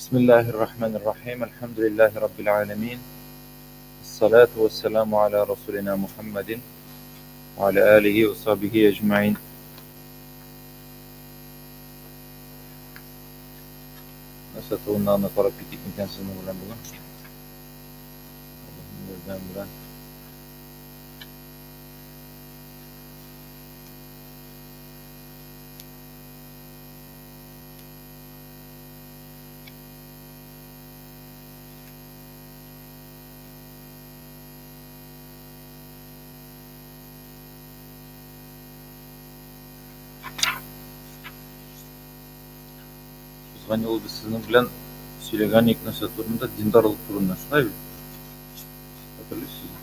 Бисмиллаһир-рахманир-рахим. Әлхәмдүлиллаһи раббил аламин. Ассалату вассаламу аля расулина Мухаммадин ва аля алихи ва сахбихи әҗмәин. Нәрсә турында гына карап китик микән сезнең белән бүген? Аллаһның ярдәме белән. Узган юлы без сезнең белән сөйләгән идек нәрсә турында? Диндарлык турында, шулай бит? Хәтерлисезме?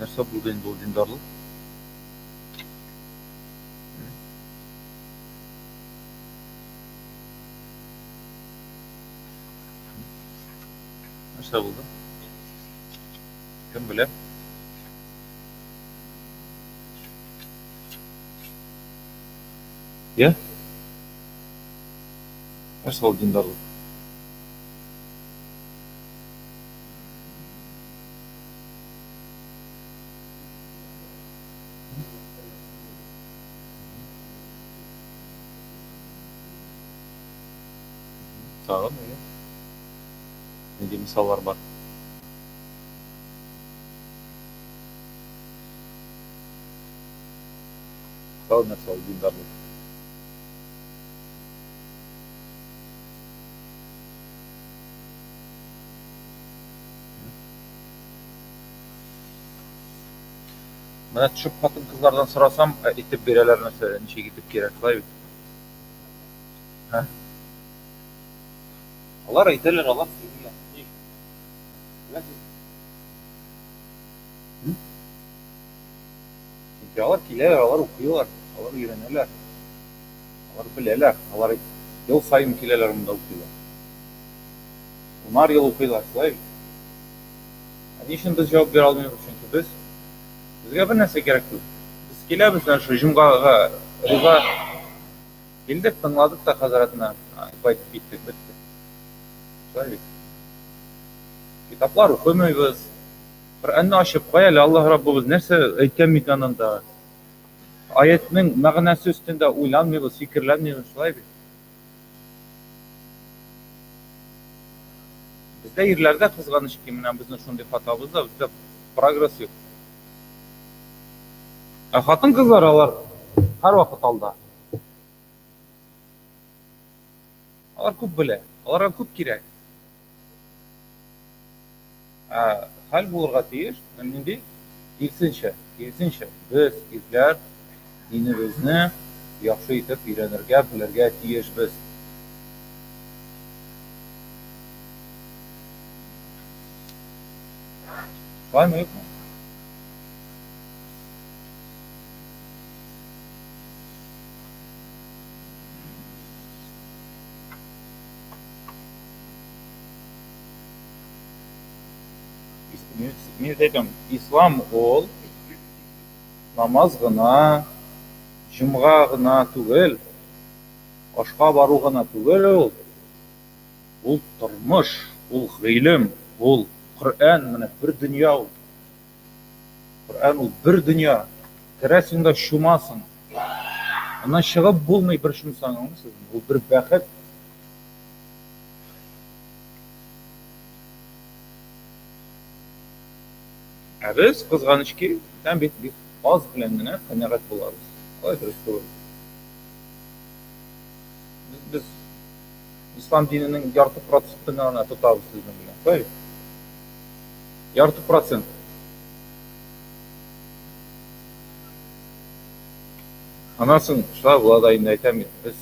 Нәрсә булды инде ул диндарлык? Нәрсә булды? Кем белә? Я? Нәрсә ул диндарлык? Тагын әйе. Нинди мисаллар бар? Тагын нәрсә ул диндарлык? Менә төшеп хатын-кызлардан сорасам, әйтеп бирәләр нәрсә, ничек итеп кирәк, шулай бит? Ә? Алар әйтәләр, алар сөйлиләр. Ни? Беләсез? Чөнки алар киләләр, алар укыйлар, алар өйрәнәләр. Алар беләләр, алар ел саен киләләр монда укыйлар. Унар ел укыйлар, шулай бит? Ә ни өчен без җавап бирә алмыйбыз? Чөнки без безгә бер нәрсә кирәк түгел. Без киләбез менә шул җомгага риза килдек, тыңладык та хәзрәтне, кайтып киттек, бетте. Шулай бит. Китаплар укымыйбыз. Коръәнне ачып, кая әле Аллаһ Раббыбыз нәрсә әйткән микән анда? Аятның мәгънәсе өстендә уйланмыйбыз, фикерләнмибез, шулай бит. Бездә ирләрдә кызганыч ки, менә безнең шундый хатабыз да, бездә прогресс юк. Ә хатын-кызлар алар һәрвакыт алда. Алар күп белә, аларга күп кирәк. Ә хәл булырга тиеш, нинди? Киресенчә, киресенчә, без, ирләр, динебезне яхшы итеп өйрәнергә, белергә тиешбез. Шулаймы, юкмы? Мин әйтәм, ислам ул намаз гына, җомга гына түгел, ашка бару гына түгел ул. Ул тормыш, ул гыйлем, ул Коръән, менә бер дөнья ул. Коръән ул бер дөнья. Керәсең дә чумасың. Аннан чыгып булмый бер чумсаң, аңлыйсызмы? Ул бер бәхет. Ә без, кызганыч ки, һәм бит бик аз белән генә канәгать булабыз. Алай дөрес түгел. Без, без ислам диненең ярты процентын гына тотабыз сезнең белән. Шулай бит? Ярты процент. Аннан соң шулай була да инде әйтәм бит, без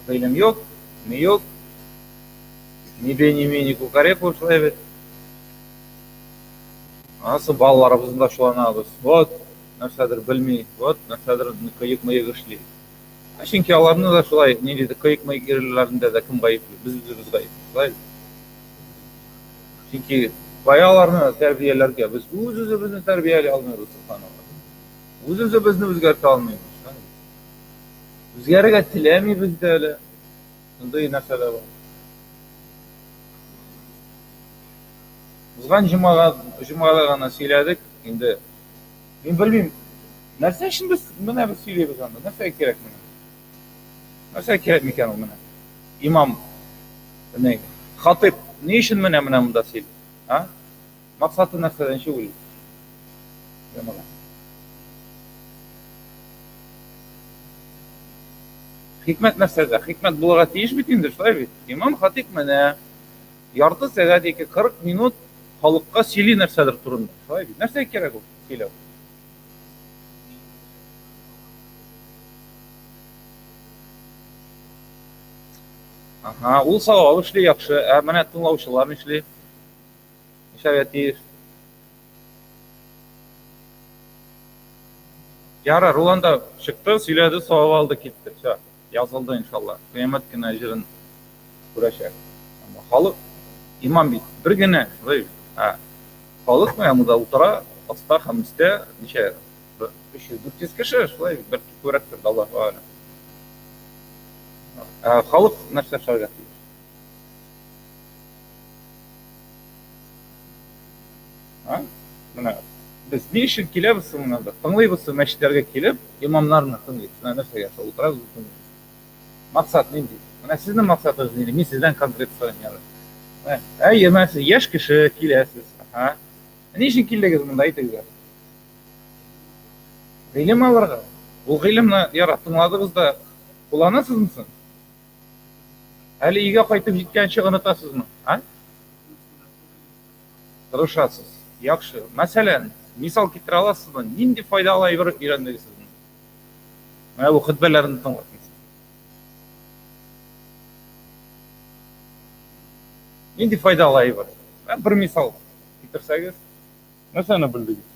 гыйлем юк, ни юк, ни бей, ни ми, ни кукареку, шулай бит. Аннан соң балаларыбызны да шуланабыз. Вот, нәрсәдер белми, вот, нәрсәдер кыек-мыек эшли. Ә чөнки аларны да шулай, ниндидер кыек-мыек ирләрендә дә кем гаепле? Без үзебез гаепле, шулай бит. Чөнки кая аларны тәрбияләргә? Без үз-үзебезне тәрбияли алмыйбыз, субханаллаһ. Үз-үзебезне үзгәртә алмыйбыз. Үзгәрергә теләмибез дә әле. Шундый нәрсә дә бар. Узган җомага, җомгада гына сөйләдек. Инде мин белмим, нәрсә өчен без менә без сөйлибез анда? Нәрсәгә кирәк менә? Нәрсәгә кирәк микән ул менә? Имам, не, хатыйп ни өчен менә менә монда сөйли? А? Максаты нәрсәдә, ничек уйлыйсыз? Җәмәгать. Хикмәт нәрсәдә? Хикмәт булырга тиеш бит инде, шулай бит? Имам хатыйп менә ярты сәгать яки 40 минут халыкка сөйли нәрсәдер турында. Шулай бит? Нәрсәгә кирәк ул сөйләү? Ага, ул савап эшли яхшы, ә менә тыңлаучылар нишли? Нишләргә тиеш? Ярар, ул анда чыкты, сөйләде, савап алды, китте. Все, язылды иншалла. Кыямәт көне әҗерен күрәчәк. Әмма халык имам бит бер генә, шулай бит. Ә халык менә монда утыра, аста һәм өстә ничә? 300-400 кеше, шулай бит, бәлки күбрәктер, Аллаһу әгъләм. Ә халык нәрсә эшләргә тиеш? А? Менә без ни өчен киләбез соң монда? Тыңлыйбыз соң мәчетләргә килеп, имамнарны тыңлыйбыз. Менә нәрсәгә шул утырабыз, тыңлыйбыз. Максат нинди? Менә сезнең максатыгыз нинди? Мин сездән конкрет сорыйм ярар. Менә, әйе, менә сез яшь кеше киләсез. Ага. Ни өчен килдегез монда, әйтегез әле. Гыйлем алырга. Ул гыйлемне ярар, тыңладыгыз да кулланасызмы соң? Әле өйгә кайтып җиткәнче онытасызмы? А? Тырышасыз. Яхшы. Мәсәлән, мисал китерә аласызмы? Нинди файдалы әйбер өйрәндегез сез? Менә бу хөтбәләрне тыңлап. Нинди файдалы әйбер? Бер мисал китерсәгез, нәрсәне белдегез?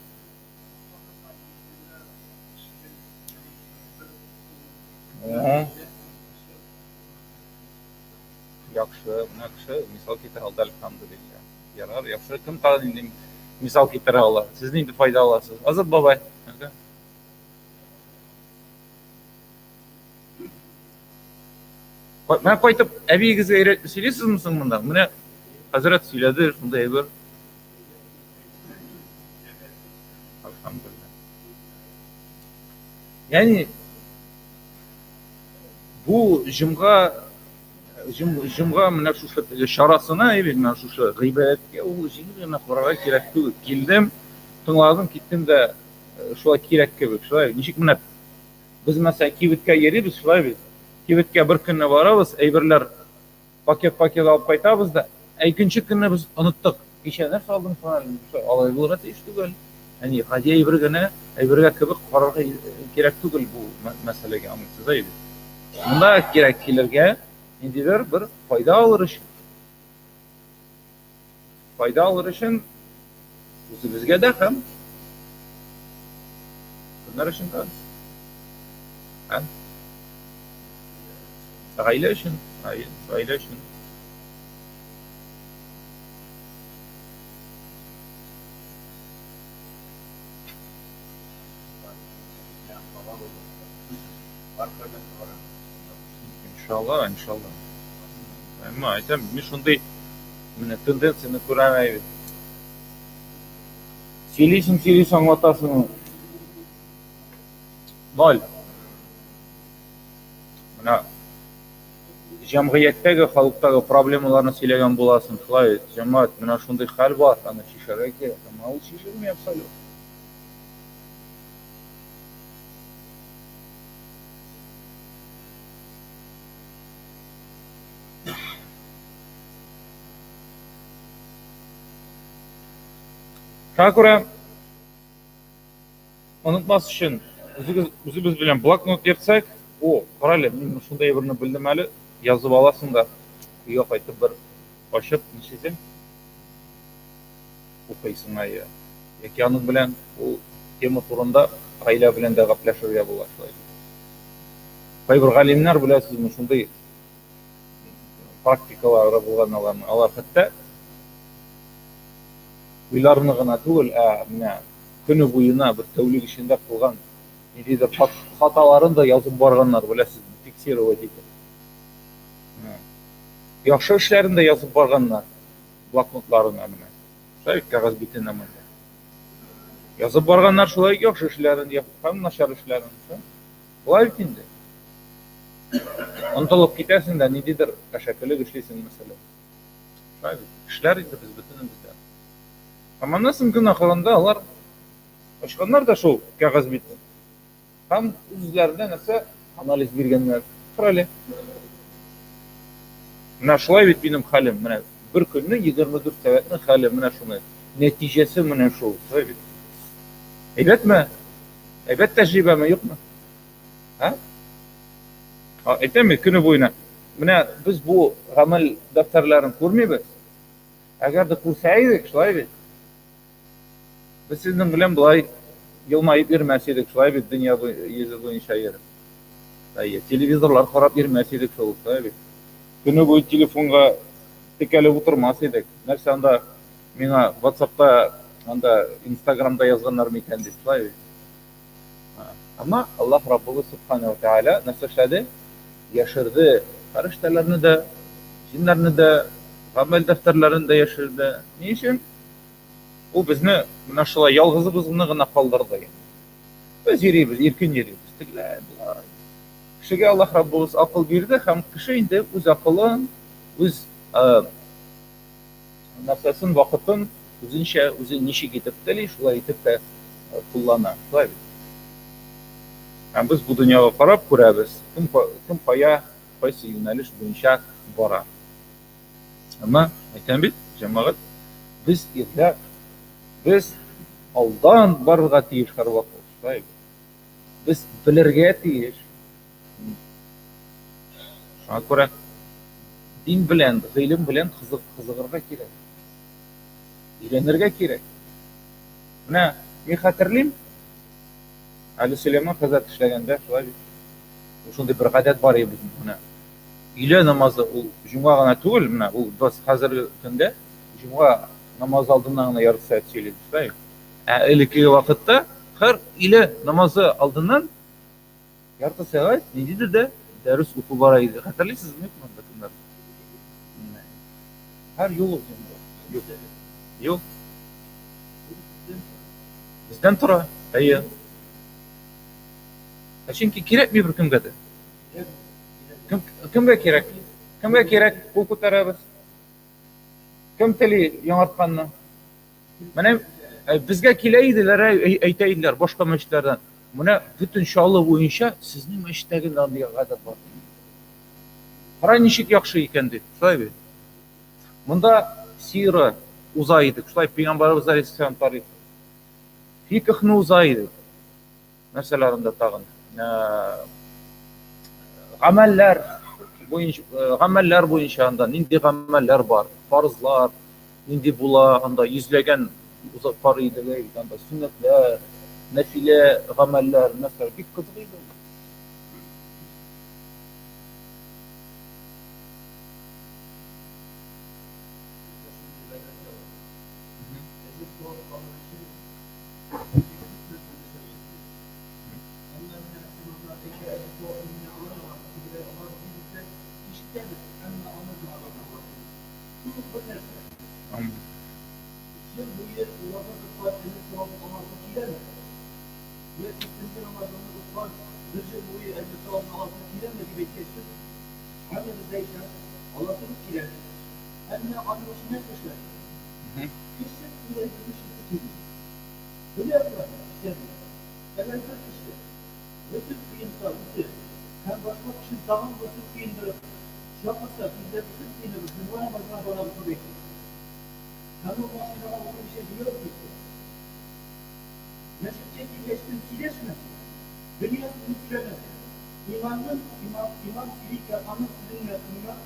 Яхшы, менә кеше мисал китерә алды, әлхәмдүлилләһ. Ярар, яхшы. Кем тагын инде мисал китерә ала? Сез нинди файда аласыз? Азат бабай. Менә кайтып әбиегезгә өйрәтеп сөйлисезме соң монда? Менә хәзрәт сөйләде, шундый әйбер. Әлхәмдүлилләһ. Ягъни бу җомга җомга менә шушы чарасына или менә шушы гыйбадәткә ул җиңел генә карарга кирәк түгел. Килдем, тыңладым, киттем дә э, шулай кирәк кебек. Шулай ничек менә без мәсәлән кибеткә йөрибез, шулай бит. Кибеткә бер көнне барабыз, әйберләр пакет-пакет алып кайтабыз да, ә икенче көнне без оныттык. Кичә нәрсә алдым соң әле? Алай булырга тиеш түгел. Әни, гади әйбер генә, әйбергә кебек карарга кирәк түгел бу мәсьәләгә, аңлыйсыз әйе бит. Монда кирәк килергә ниндидер бер файда алыр өчен. Файда алыр өчен үзебезгә дә һәм кемнәр өчен тагын? Ә? Гаилә өчен, гаилә өчен. Иншалла, иншалла. Әмма әйтәм, мин шундый менә тенденцияне күрәм әйбит. Сөйлисең, сөйлисең, аңлатасың. Ноль. Менә җәмгыятьтәге, халыктагы проблемаларны сөйләгән буласың, шулай бит, җәмәгать, менә шундый хәл бар, аны чишәргә кирәк. Әмма ул чишелми абсолютно. Шуңа күрә онытмас өчен үзегез үзебез белән блокнот йөртсәк, о, кара әле, мин шундый әйберне белдем әле, язып аласың да, өйгә кайтып бер ачып, нишлисең? Укыйсың әйе. Яки аның белән ул тема турында гаилә белән дә гәпләшергә була шулай. Кайбер галимнәр беләсезме, шундый практикалары булган аларның. Алар хәтта уйларны гына түгел, ә менә көне буена бер тәүлек эчендә кылган ниндидер хаталарын да язып барганнар, беләсезме? Фиксировать итеп. Яхшы эшләрен дә язып барганнар блокнотларына менә. Шулай бит кәгазь битенә монда. Язып барганнар шулай яхшы эшләрен һәм начар эшләрен. Шулай бит инде. Онытылып китәсең дә ниндидер әшәкелек эшлисең, мәсәлән. Шулай бит. Кешеләр инде без бөтенебез дә. Һәм аннан соң көн ахырында алар ачканнар да шул кәгазь битен. Һәм үзләренә нәрсә анализ биргәннәр. Карале. Менә шулай бит минем хәлем. Менә бер көнне 24 сәгатьнең хәле менә шуны. Нәтиҗәсе менә шул. Шулай бит. Әйбәтме? Әйбәт тәҗрибәме, юкмы? Ә? Әйтәм бит, көне буена. Менә без бу гамәл дәфтәрләрен күрмибез. Әгәр дә күрсә идек, шулай бит. Без сезнең белән болай елмаеп йөрмәс идек, шулай бит, дөнья йөзе буенча йөреп. Әйе, телевизорлар карап йөрмәс идек шул, шулай бит. Көне буе телефонга текәлеп утырмас идек. Нәрсә анда миңа WhatsAppта, анда Инстаграмда язганнар микән дип, шулай бит. Әмма Аллаһ Раббыбыз Субхана ва Тааля нәрсә эшләде? Яшерде фәрештәләрне дә, җиннәрне дә, гамәл дәфтәрләрен дә яшерде. Ни өчен? Ул безне менә шулай ялгызыбызны гына калдырды. Без йөрибез, иркен йөрибез. Тегеләй, болай. Кешегә Аллаһ Раббыбыз акыл бирде һәм кеше инде үз акылын, үз нәрсәсен, вакытын үзенчә, үзе ничек итеп тели, шулай итеп тә куллана. Шулай бит. Һәм без бу дөньяга карап күрәбез, кем, кем кая, кайсы юнәлеш буенча бара. Әмма, әйтәм бит, җәмәгать, без ирләр, без алдан барырга тиеш һәрвакыт, шулай бит. Без белергә тиеш. Шуңа күрә дин белән, гыйлем белән кызык, кызыгырга кирәк. Өйрәнергә кирәк. Менә мин хәтерлим, әле Сөләйман хәзрәт эшләгәндә, шулай бит. Шундый бер гадәт бар иде безнең. Менә өйлә намазы ул җомга гына түгел, менә ул без хәзерге көндә җомга намазы алдыннан гына ярты сәгать сөйлибез, шулай бит. Ә элеккеге вакытта һәр өйлә намазы алдыннан ярты сәгать ниндидер дә дәрес уку бара иде. Хәтерлисезме, юкмы анда кемнәр? Һәр юл юк. Юк. Бездән тора. Әйе. Ә чөнки кирәкми беркемгә дә. Кем, кемгә кирәк? Кемгә кирәк? Кул күтәрәбез. Кем тели яңартканны? Менә безгә килә иделәр, әйтә иделәр башка мәчетләрдән. Менә бөтен Чаллы буенча сезнең мәчеттә генә андый гадәт бар. Кара ничек яхшы икән дип, шулай бит. Монда сира уза идек, шулай пәйгамбәребез алейһиссәлам тарихы. Фикхны уза идек. Нәрсәләр анда тагын? Гамәлләр буенча, гамәлләр буенча анда нинди гамәлләр бар? Фарызлар нинди була? Анда йөзләгән узып бар иде бит анда сөннәтләр, нәфилә гамәлләр, нәрсәләр бик кызык иде. Белә аларны, исәнме? Әгәр бер кеше госел коенса үзе һәм башка кешене тагын госел коендырып чакырса, тиздән госел коеныбыз, җомга намазына барабыз дип әйтсә һәм ул машинага утырмыйча җәяү китсә, мәчеткә килгәчтен сөйләшмәсә, дөнья сүзен сөйләмәсә, имамның, имам, имам сөйли икән, аның сүзен генә тыңлап,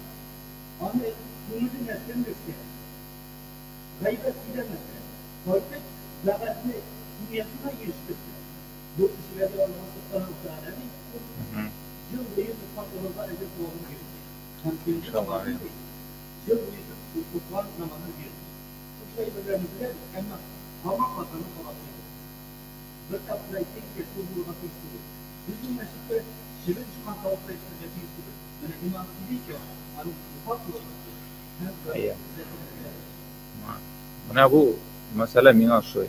аны күңеленә сеңдерсә, Гайбәт сөйләмәсә, кайтып, вәгазьне дөньясына ирештерсә, бу кешеләргә Аллаһы Сүбхәнәһү вә Тәгалә ди, ел буе тоткан ураза әҗер-савабын бирер. Һәм көнге намазын ди, ел буе укыган намазын бирер. Шушы әйберләрне беләбез, әмма һаман хатаны кабатлыйбыз. Бер тапкыр әйттек икән, шул булырга тиеш түгел. Безнең мәчеттә Чебен очкан тавыш та ишетергә тиеш түгел. Менә имам сөйли икән, аның зифа булырга тиеш һәм Әйе. күзәтелергә. Менә бу мәсьәлә миңа ошый.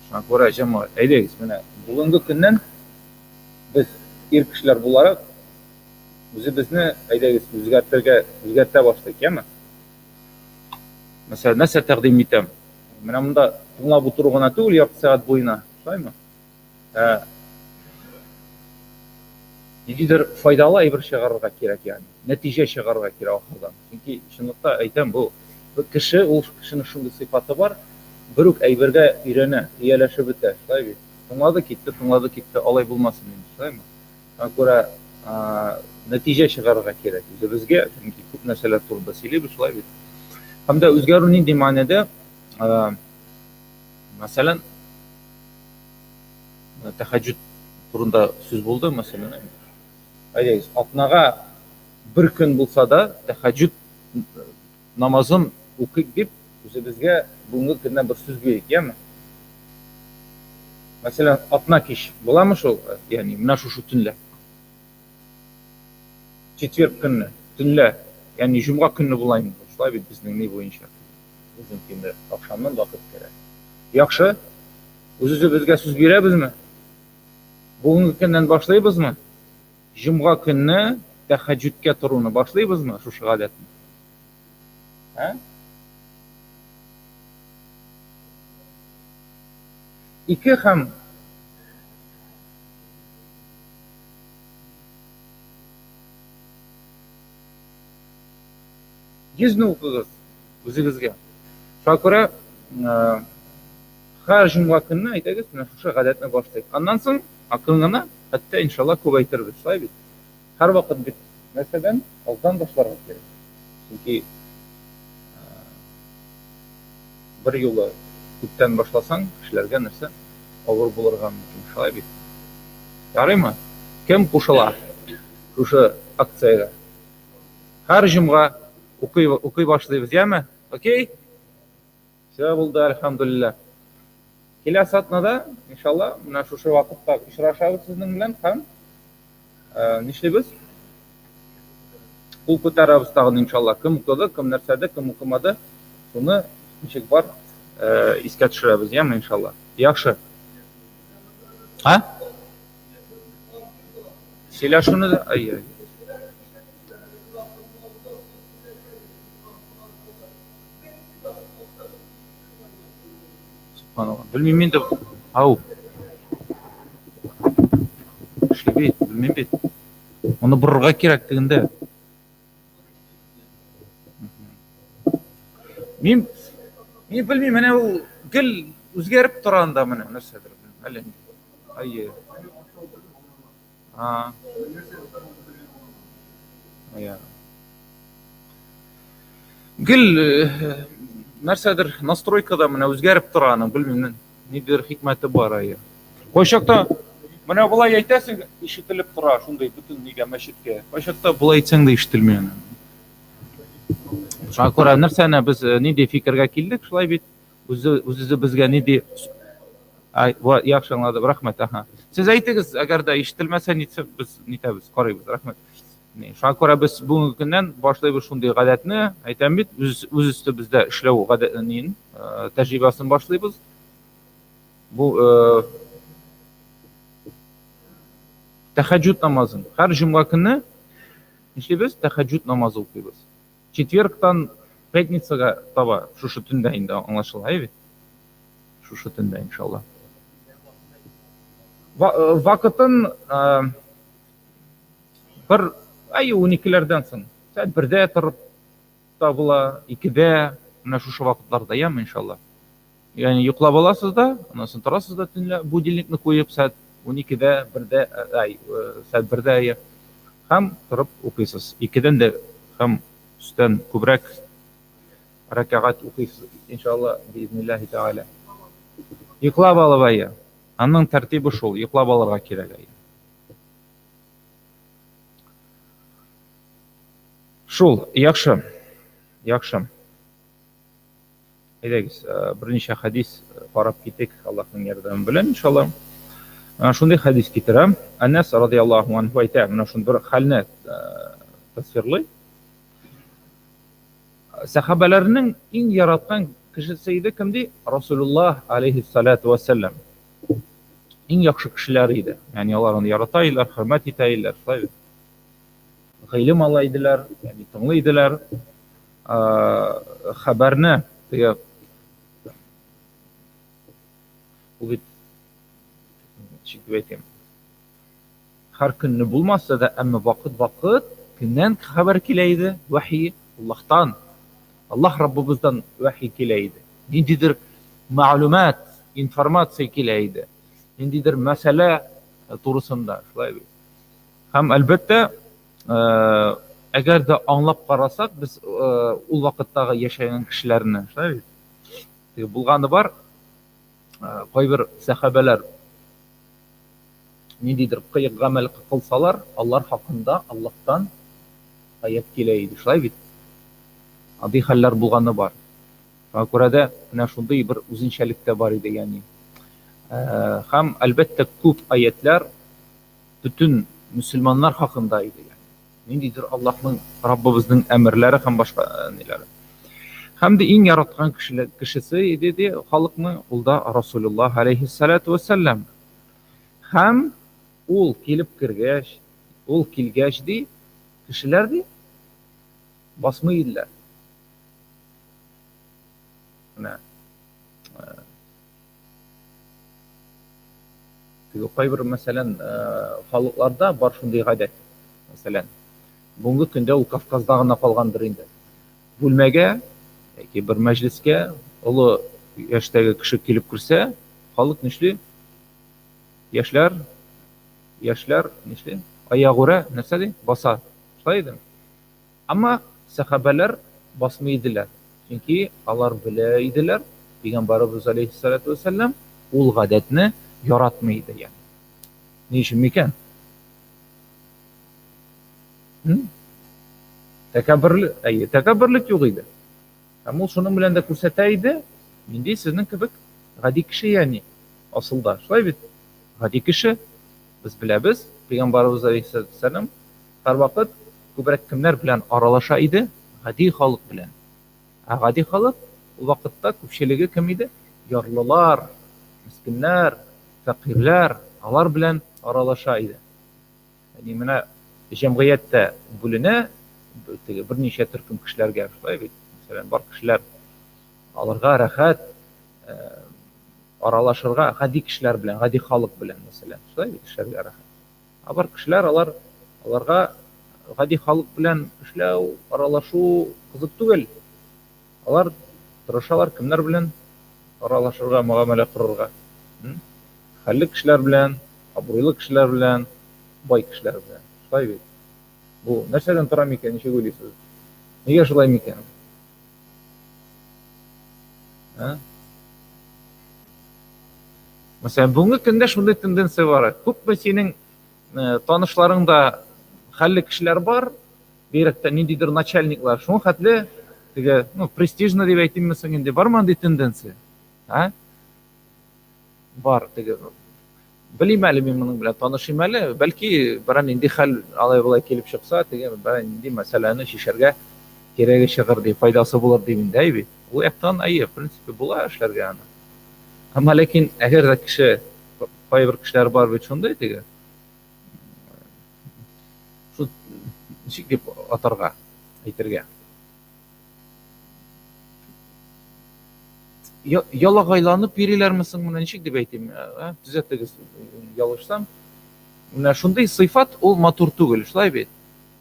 Шуңа күрә, җәмәгать, әйдәгез, менә бүгенге көннән без ир кешеләр буларак үзебезне, әйдәгез, үзгәртергә, үзгәртә башлыйк, яме? Мәсәлән, нәрсә тәкъдим итәм? Менә монда тыңлап утыру гына түгел ярты сәгать буена, шулаймы? Ә, ниндидер файдалы әйбер чыгарырга кирәк, ягъни нәтиҗә чыгарырга кирәк ахырдан. Чөнки чынлыкта әйтәм, бу кеше, ул кешенең шундый сыйфаты бар, бер үк әйбергә өйрәнә, ияләшеп бетә, шулай бит? Тыңлады, китте, тыңлады, китте, алай булмасын инде, шулаймы? Шуңа күрә нәтиҗә чыгарырга кирәк үзебезгә, чөнки күп нәрсәләр турында сөйлибез, шулай бит. Һәм дә үзгәрү нинди мәгънәдә? Мәсәлән, тәһәҗҗүд турында сүз булды, мәсәлән, әйдәгез, атнага бер көн булса да тәһәҗҗүд намазын укыйк дип, үзебезгә бүгенге көннән бер сүз бирик, яме? Мәсәлән, атна кич буламы шул, ягъни менә шушы төнлә. Четверг көнне, төнлә, ягъни җомга көнне була инде, шулай бит безнең ни буенча. Безнең инде ахшамнан вакыт керә. Яхшы. Үз-үзебезгә сүз бирәбезме? Бүгенге көннән башлыйбызмы? Җомга көнне тәһәҗҗүдкә торуны башлыйбызмы, шушы гадәтне? Ә? Ике һәм йөзне укыгыз үзегезгә. Шуңа күрә һәр җомга көнне әйдәгез, менә шушы гадәтне башлыйк. Аннан соң акрын гына, хәтта иншалла күбәйтербез, шулай бит? Һәрвакыт бит нәрсәдән аздан башларга кирәк. Чөнки бер юлы күптән башласаң, кешеләргә нәрсә авыр булырга мөмкин, шулай бит? Ярыймы? Кем кушыла шушы акциягә? Һәр җомга укый, укый башлыйбыз, яме? Окей? Все булды, әлхәмдүлилләһ. Киләсе атнада, иншалла, менә шушы вакытта очрашабыз сезнең белән һәм нишлибез? Кул күтәрәбез тагын, иншалла. Кем укыды, кем нәрсәде, кем укымады, шуны ничек бар искә төшерәбез, яме, иншалла. Яхшы. А? Сөйләшүне дә, ай, ай. Субханалла. Белмим инде. Ау. Эшли бит, белмим бит. Моны борырга кирәк тегендә. Мин мин белмим, менә ул гел үзгәреп тора анда менә нәрсәдер. Әллә ни. Әйе. А. Я. Гел э, нәрсәдер настройкада менә үзгәреп тора аның, белмим, нидер хикмәте бар әйе. Кайчакта менә болай әйтәсең, ишетелеп тора шундый бөтен нигә мәчеткә. Кайчакта болай әйтсәң дә ишетелми аның. Шуңа күрә нәрсәне без э, нинди фикергә килдек, шулай бит. Үзе үзебезгә нинди Ай, яхшы аңладым, рәхмәт, аһа. Сез әйтегез, әгәр дә ишетелмәсә, нитсә, без нитәбез, карыйбыз, рәхмәт. Шуңа күрә без бүгенге көннән башлыйбыз шундый гадәтне, әйтәм бит, үз, үз өстебездә эшләү гадәтен, тәҗрибәсен башлыйбыз. Бу тәһәҗҗүд намазын һәр җомга көнне нишлибез? Тәһәҗҗүд намазы укыйбыз. Четвергтан пятницага таба шушы төндә инде аңлашыла, әйе бит? Шушы төндә, иншалла. Вакытын бер ай 12-ләрдән соң, сәгать 1-дә торып та була, 2-дә, менә шушы вакытларда, яме, иншалла. Ягъни йоклап аласыз да, аннан соң торасыз да төнлә будильникны куеп сәгать 12-дә, 1-дә, ай, сәгать 1-дә әйе. Һәм торып укыйсыз. Икедән дә һәм өстән күбрәк рәкәгать укыйсыз, иншалла, биизнилләһи тәгалә. Йоклап алып әйе. Аның тәртибе шул, йоклап алырга кирәк әйе. Шул, яхшы. Яхшы. Әйдәгез, берничә хәдис карап китик, Аллаһның ярдәме белән, иншалла. Шундый хәдис китерә. Әнәс радияллаһу анһу әйтә, менә шундый бер хәлне тасвирлый. Сәхабәләрнең иң яраткан кешесе иде кем ди? Расулуллаһ алейһиссалату вассалам. Иң яхшы кешеләр иде. Ягъни алар аны ярата иделәр, хөрмәт итә иделәр, шулай бит. Гыйлем ала иделәр, ягъни тыңлый иделәр. Хәбәрне теге ул бит ничек дип әйтим, һәр көнне булмаса да, әмма вакыт-вакыт кемнән хәбәр килә иде? Вәхи Аллаһтан. Аллаһ Раббыбыздан вәхи килә иде. Ниндидер мәгълүмат, информация килә иде. Ниндидер мәсьәлә турысында, шулай бит. Һәм әлбәттә, әгәр дә аңлап карасак, без ул вакыттагы яшәгән кешеләрне, шулай бит. Теге булганы бар, кайбер сәхабәләр ниндидер кыек гамәл кылсалар, алар хакында Аллаһтан аять килә иде. Шулай бит? Андый хәлләр булганы бар. Шуңа күрә дә менә шундый бер үзенчәлек тә бар иде, ягъни. Һәм әлбәттә күп аятлар бөтен мөселманнар хакында иде. Ниндидер Аллаһның, Раббыбызның әмерләре һәм башка ниләре. Һәм дә иң яраткан кешесе иде ди халыкның, ул да Расулуллаһ алейһиссалату вассалам. Һәм ул килеп кергәч, ул килгәч ди, кешеләр ди басмый иделәр. Менә Теге кайбер, мәсәлән, халыкларда бар шундый гадәт. Мәсәлән, бүгенге көндә ул Кавказда гына калгандыр инде. Бүлмәгә яки бер мәҗлескә олы яшьтәге кеше килеп керсә, халык нишли? Яшьләр, яшьләр нишли? Аягүрә нәрсә ди? Баса. Шулай идеме? Әмма сәхабәләр басмый иделәр, чөнки алар белә иделәр, Пәйгамбәребез алейһиссалату вәссәлам ул гадәтне яратмый иде, ягъни. Ни өчен микән? Тәкәбберлек, әйе, тәкәбберлек юк иде. Һәм ул шуның белән дә күрсәтә иде, нинди сезнең кебек гади кеше, ягъни, асылда. Шулай бит? Гади кеше, без беләбез, Пәйгамбәребез алейһиссалату вәссәлам Һәрвакыт күбрәк кемнәр белән аралаша иде? Гади халык белән. Ә гади халык ул вакытта күпчелеге кем иде? Ярлылар, мескеннәр, фәкыйрьләр, алар белән аралаша иде. Ягъни менә җәмгыять тә бүленә теге берничә төркем кешеләргә, шулай бит? Мәсәлән, бар кешеләр аларга рәхәт аралашырга гади кешеләр белән, гади халык белән, мәсәлән, шулай бит, эшләргә рәхәт. Ә бар кешеләр алар аларга гади халык белән эшләү, аралашу кызык түгел. Алар тырышалар кемнәр белән аралашырга, мөгамәлә корырга. Хәлле кешеләр белән, абруйлы кешеләр белән, бай кешеләр белән. Шулай бит. Бу нәрсәдән тора микән, ничек уйлыйсыз? Нигә шулай микән? Ә? Мәсәлән, бүгенге көндә шундый тенденция бар. Күпме синең э, танышларыңда хәлле кешеләр бар, бигрәк тә ниндидер начальниклар. Шуңа хәтле теге, ну, престижно дип әйтимме соң инде, бармы андый тенденция? А? Бар, теге белим әле мин моның белән танышыйм әле, бәлки берәр нинди хәл алай-болай килеп чыкса, теге берәр нинди мәсьәләне чишәргә кирәге чыгыр дип, файдасы булыр дип инде, әй бит. Ул яктан, әйе, в принципе, була эшләргә аны. Әмма ләкин әгәр дә кеше, кайбер кешеләр бар бит шундый теге, шул ничек дип атарга, әйтергә. Ялагайланып йөриләрме соң, менә ничек дип әйтим, ә? Төзәтегез, ялгышсам. Менә шундый сыйфат ул матур түгел, шулай бит?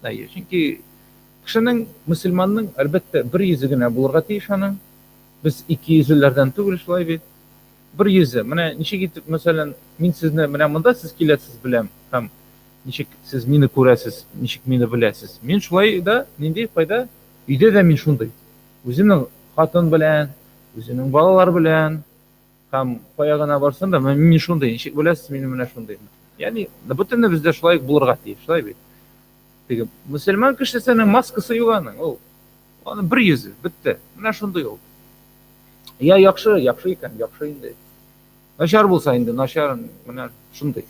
Әйе, чөнки кешенең, мөселманның, әлбәттә, бер йөзе генә булырга тиеш аның. Без икейөзлеләрдән түгел, шулай бит? Бер йөзе. Менә ничек итеп, мәсәлән, мин сезне менә монда сез киләсез, беләм, һәм ничек сез мине күрәсез, ничек мине беләсез. Мин шулай да нинди кайда? Өйдә дә мин шундый. Үземнең хатын белән, үземнең балалар белән һәм кая гына барсам да, мин шундый. Ничек беләсез, мин менә шундый. Ягъни, бөтенебез дә шулай булырга тиеш, шулай бит? Теге мөселман кешесенең маскасы юк аның. Ул аның бер йөзе, бетте. Менә шундый ул. Я яхшы, яхшы икән, яхшы инде. Начар булса инде, начар, менә шундый.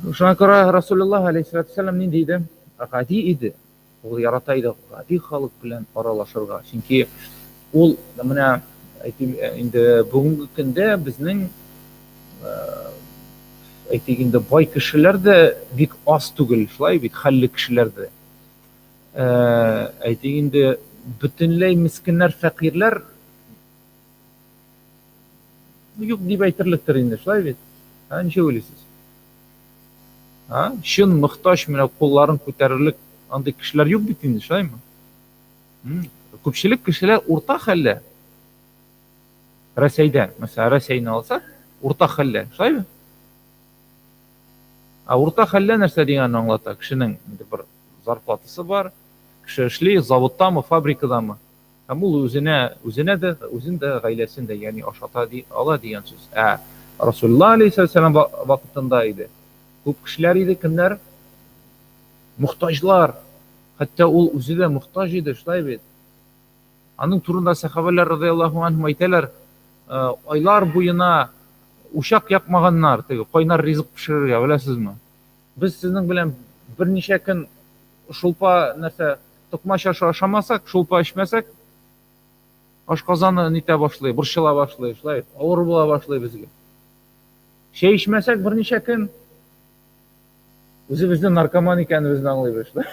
Шуңа күрә Расулуллаһ алейһиссалату вассалам нинди иде? Гади иде. Ул ярата иде гади халык белән аралашырга. Чөнки ул менә әйтим инде бүгенге көндә безнең әйтик инде бай кешеләр дә бик аз түгел, шулай бит, хәлле кешеләр дә. Әйтик инде бөтенләй мескеннәр, фәкыйрьләр юк дип әйтерлектер инде, шулай бит? Ә ничек уйлыйсыз? А? Чын мохтаҗ менә кулларын күтәрерлек андый кешеләр юк бит инде, шулаймы? Күпчелек кешеләр урта хәллә. Рәсәйдә, мәсәлән, Рәсәйне алсак, урта хәллә, шулаймы? Ә урта хәллә нәрсә дигәнне аңлата? Кешенең инде бер зарплатасы бар, кеше эшли, заводтамы, фабрикадамы. Һәм ул үзенә, үзенә дә, үзен дә, гаиләсен дә, ягъни ашата ди, ала дигән сүз. Ә Расулулла алейһиссалам вакытында иде. Күп кешеләр иде, кемнәр? Мохтаҗлар. Хәтта ул үзе дә мохтаҗ иде, шулай бит. Аның турында сәхабәләр радияллаһу анһум әйтәләр, айлар буена учак якмаганнар, теге кайнар ризык пешерергә, беләсезме? Без сезнең белән берничә көн шулпа нәрсә токмач ашы ашамасак, шулпа эчмәсәк, ашказаны нитә башлый, борчыла башлый, шулай авыр була башлый безгә. Чәй эчмәсәк берничә көн үзебезнең наркоман икәнебезне аңлыйбыз, шулай.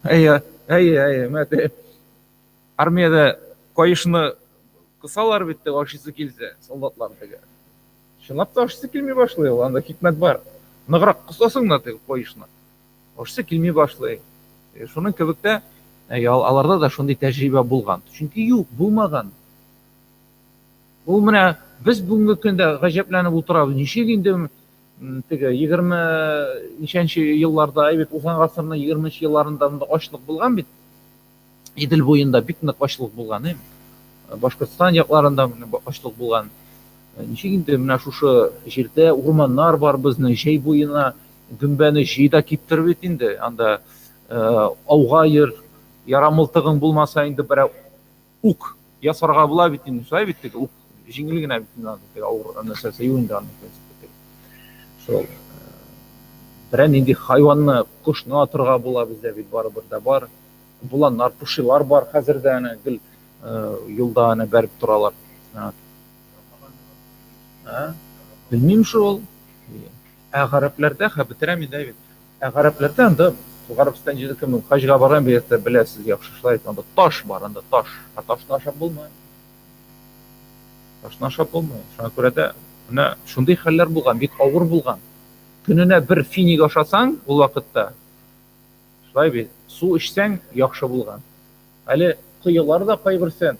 Әйе, әйе, әйе, менә армиядә каешны кысалар бит, ашыйсы килсә, солдатлар теге. Чынлап та ашыйсы килми башлый ул, анда хикмәт бар. Ныграк кысасың да теге каешны. Ашыйсы килми башлый. Шуның кебек тә аларда да шундый тәҗрибә булган. Чөнки юк, булмаган. Ул менә без бүгенге көндә гаҗәпләнеп утырабыз. Ничек инде теге 20 ничәнче елларда, әй бит, узган гасырның 20 елларында монда ачлык булган бит. Идел буенда бик нык ачлык булган, әй. Башкортстан якларында ачлык булган. Ничек инде менә шушы җирдә урманнар бар безнең, җәй буена гөмбәне җый да киптер бит инде. Анда ауга йөр, яра мылтыгың булмаса инде берәү ук ясарга була бит инде, шулай бит теге ук җиңел генә бит инде аны, теге авыр нәрсәсе юк инде аның, в принципе, теге. Шул берәр нинди хайванны, кошны атырга була бездә бит барыбер дә бар. Боланнар, пошилар бар хәзер дә әнә гел юлда әнә бәреп торалар. Ә? Белмим шул. Ә гарәпләрдә, хә бетерәм инде бит. Ә гарәпләрдә анда Гарәбстан җире кем хаҗга барган бигрәк беләсез яхшы шулай анда таш бар, анда таш. Ә ташны ашап булмый. Ташны ашап булмый. Шуңа күрә дә менә шундый хәлләр булган, бик авыр булган. Көненә бер финик ашасаң, ул вакытта шулай бит, су эчсәң яхшы булган. Әле коелар да кайберсе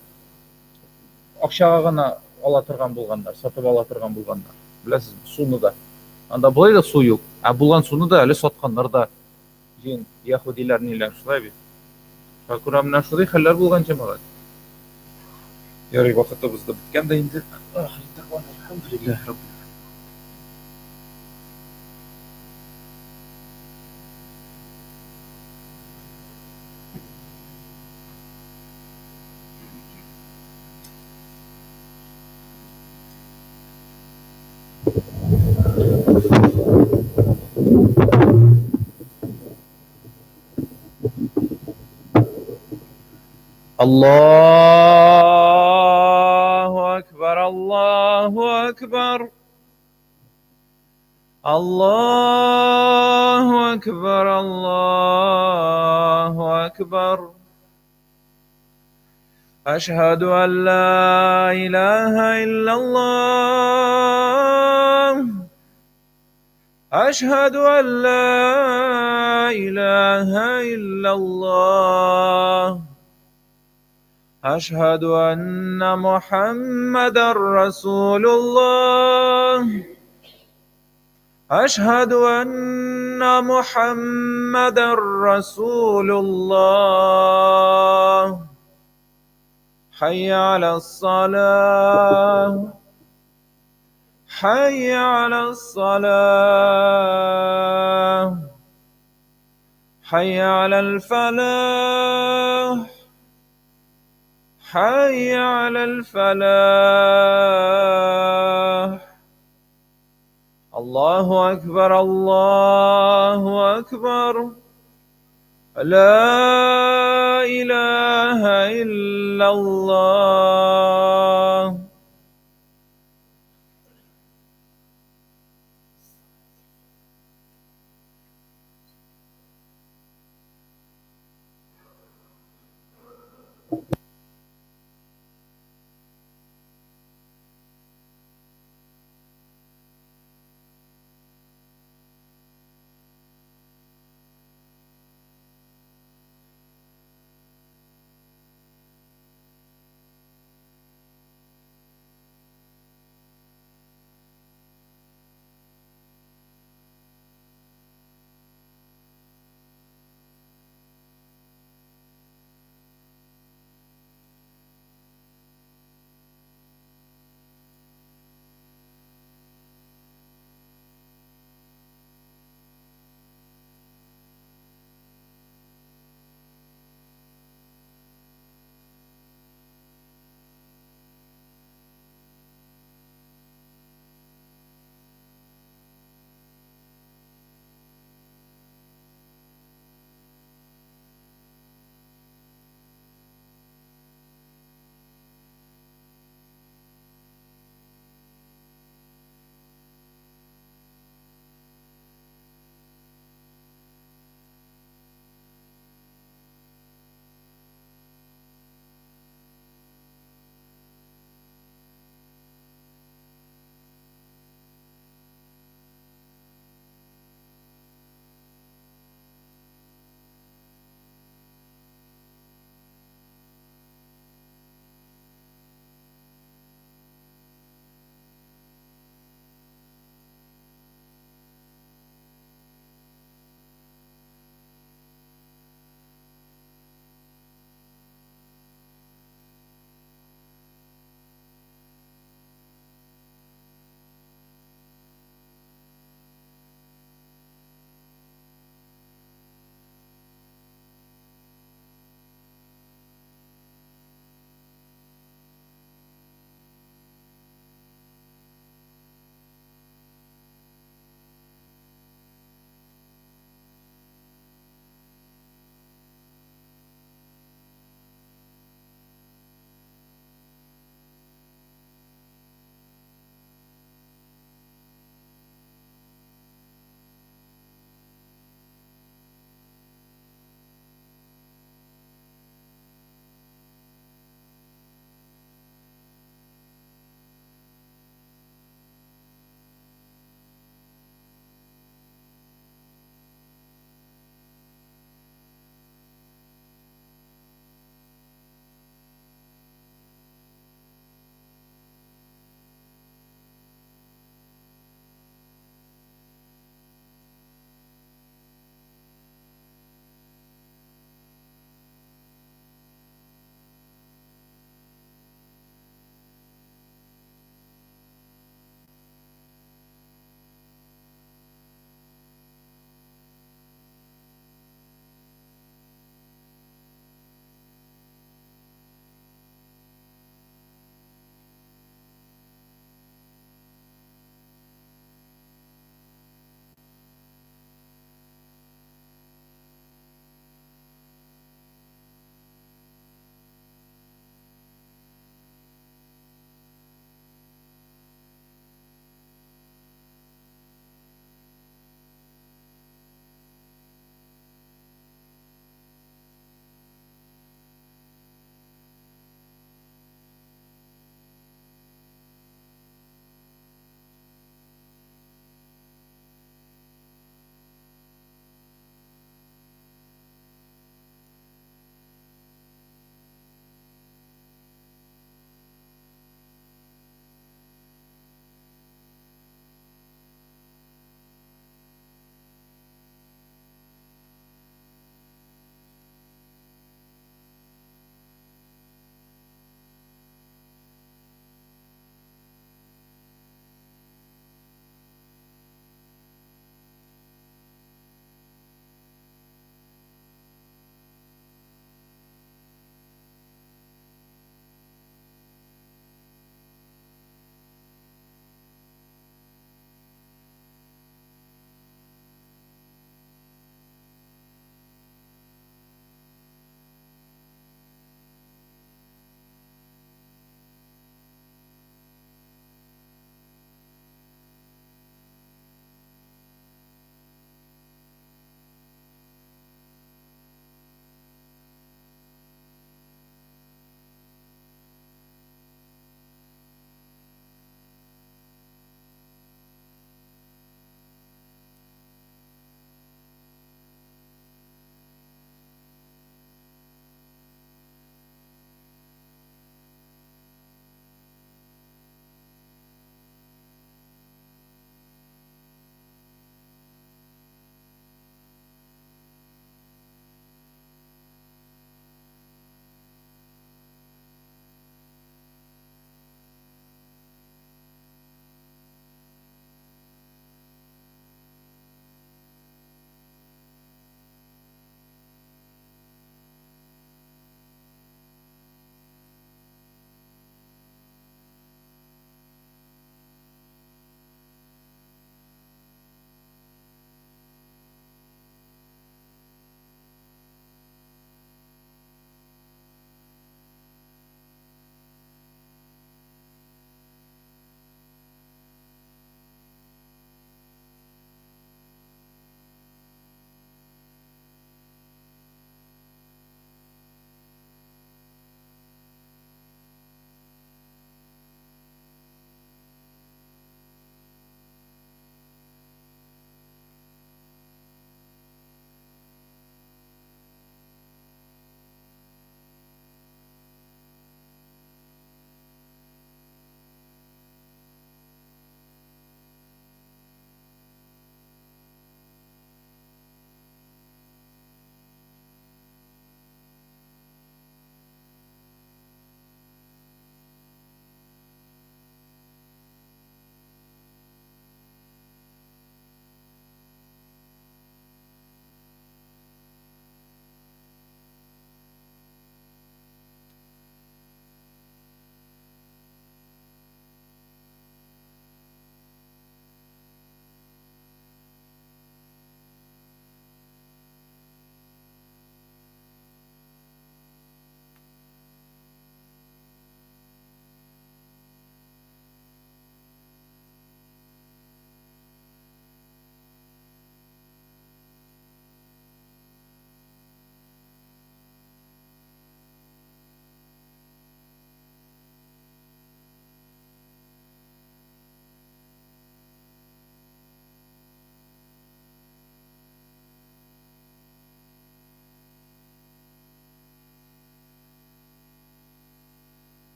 акчага гына ала торган булганнар, сатып ала торган булганнар. Беләсезме, суны да. Анда болай да су юк. Ә булган суны да әле сатканнар да. Җин, яһүдиләр ниләр, шулай бит. Шуңа күрә менә шундый хәлләр булган җәмәгать. Ярый, вакытыбыз да беткән дә инде. Ахир дәгъвана әлхәмдүлилләһи раббил Аллаһу акбар, Аллаһу акбар. Аллаһу акбар, Аллаһу акбар. Әшһәду ан ла илаһа иллаллаһ. Әшһәду ан ла илаһа иллаллаһ. Әшһәду анна Мухаммадан расулуллаһ. Әшһәду анна Мухаммадан расулуллаһ. Хәйя аляс-салах. Хәйя аляс-салах. Хәйя алял-фәлах. حي على الفلاح. الله أكبر الله أكبر. لا إله إلا الله.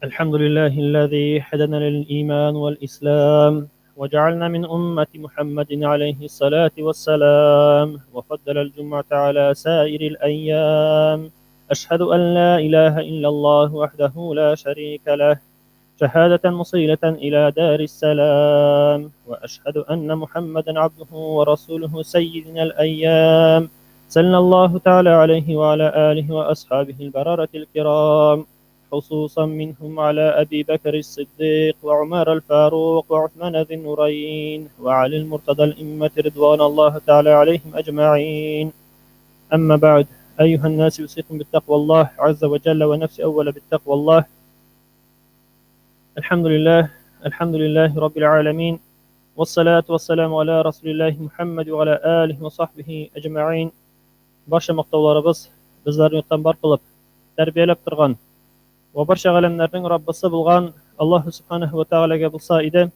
الحمد لله الذي هدانا للإيمان والإسلام وجعلنا من أمة محمد عليه الصلاة والسلام وفضل الجمعة على سائر الأيام. أشهد أن لا إله إلا الله وحده لا شريك له، شهادة مصيلة إلى دار السلام، وأشهد أن محمدا عبده ورسوله سيدنا الأيام، صلى الله تعالى عليه وعلى آله وأصحابه البررة الكرام، خصوصا منهم على أبي بكر الصديق وعمر الفاروق وعثمان ذي النورين وعلي المرتضى الإمة رضوان الله تعالى عليهم أجمعين. أما بعد، أيها الناس، يوصيكم بالتقوى الله عز وجل ونفسي أول بالتقوى الله. الحمد لله، الحمد لله رب العالمين، والصلاة والسلام على رسول الله محمد وعلى آله وصحبه أجمعين. Барча мактауларыбыз безләрне юктан бар кылып, тәрбияләп торган вә барча галәмнәрнең Раббысы булган Аллаһу Субханаһу вә Тәгаләгә булса иде.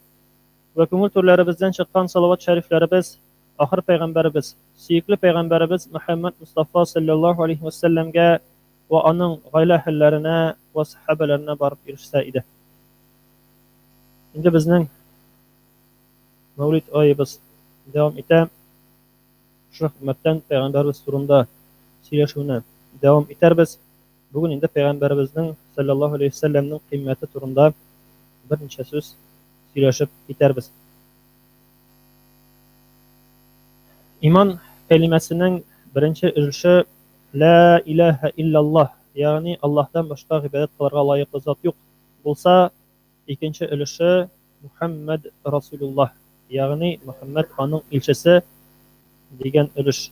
Вә күңел түрләребездән чыккан салават шәрифләребез ахыр пәйгамбәребез, сөекле пәйгамбәребез Мөхәммәд Мостафа салләллаһу алейһи вә сәлләмгә вә аның гаилә әһелләренә вә сәхабәләренә барып ирешсә иде. Инде безнең Мәүлид аебыз дәвам итә. Шушы хөрмәттән пәйгамбәребез турында сөйләшүне дәвам итәрбез. Бүген инде пәйгамбәребезнең салләллаһу алейһи ва сәлләмнең кыйммәте турында берничә сүз сөйләшеп китәрбез. Иман кәлимәсенең беренче өлеше Лә иләһә илляллаһ, ягъни Аллаһтан башка гыйбадәт кылырга лаеклы зат юк булса, икенче өлеше Мухәммәд Расулуллаһ, ягъни Мөхәммәд аның илчесе дигән өлеш.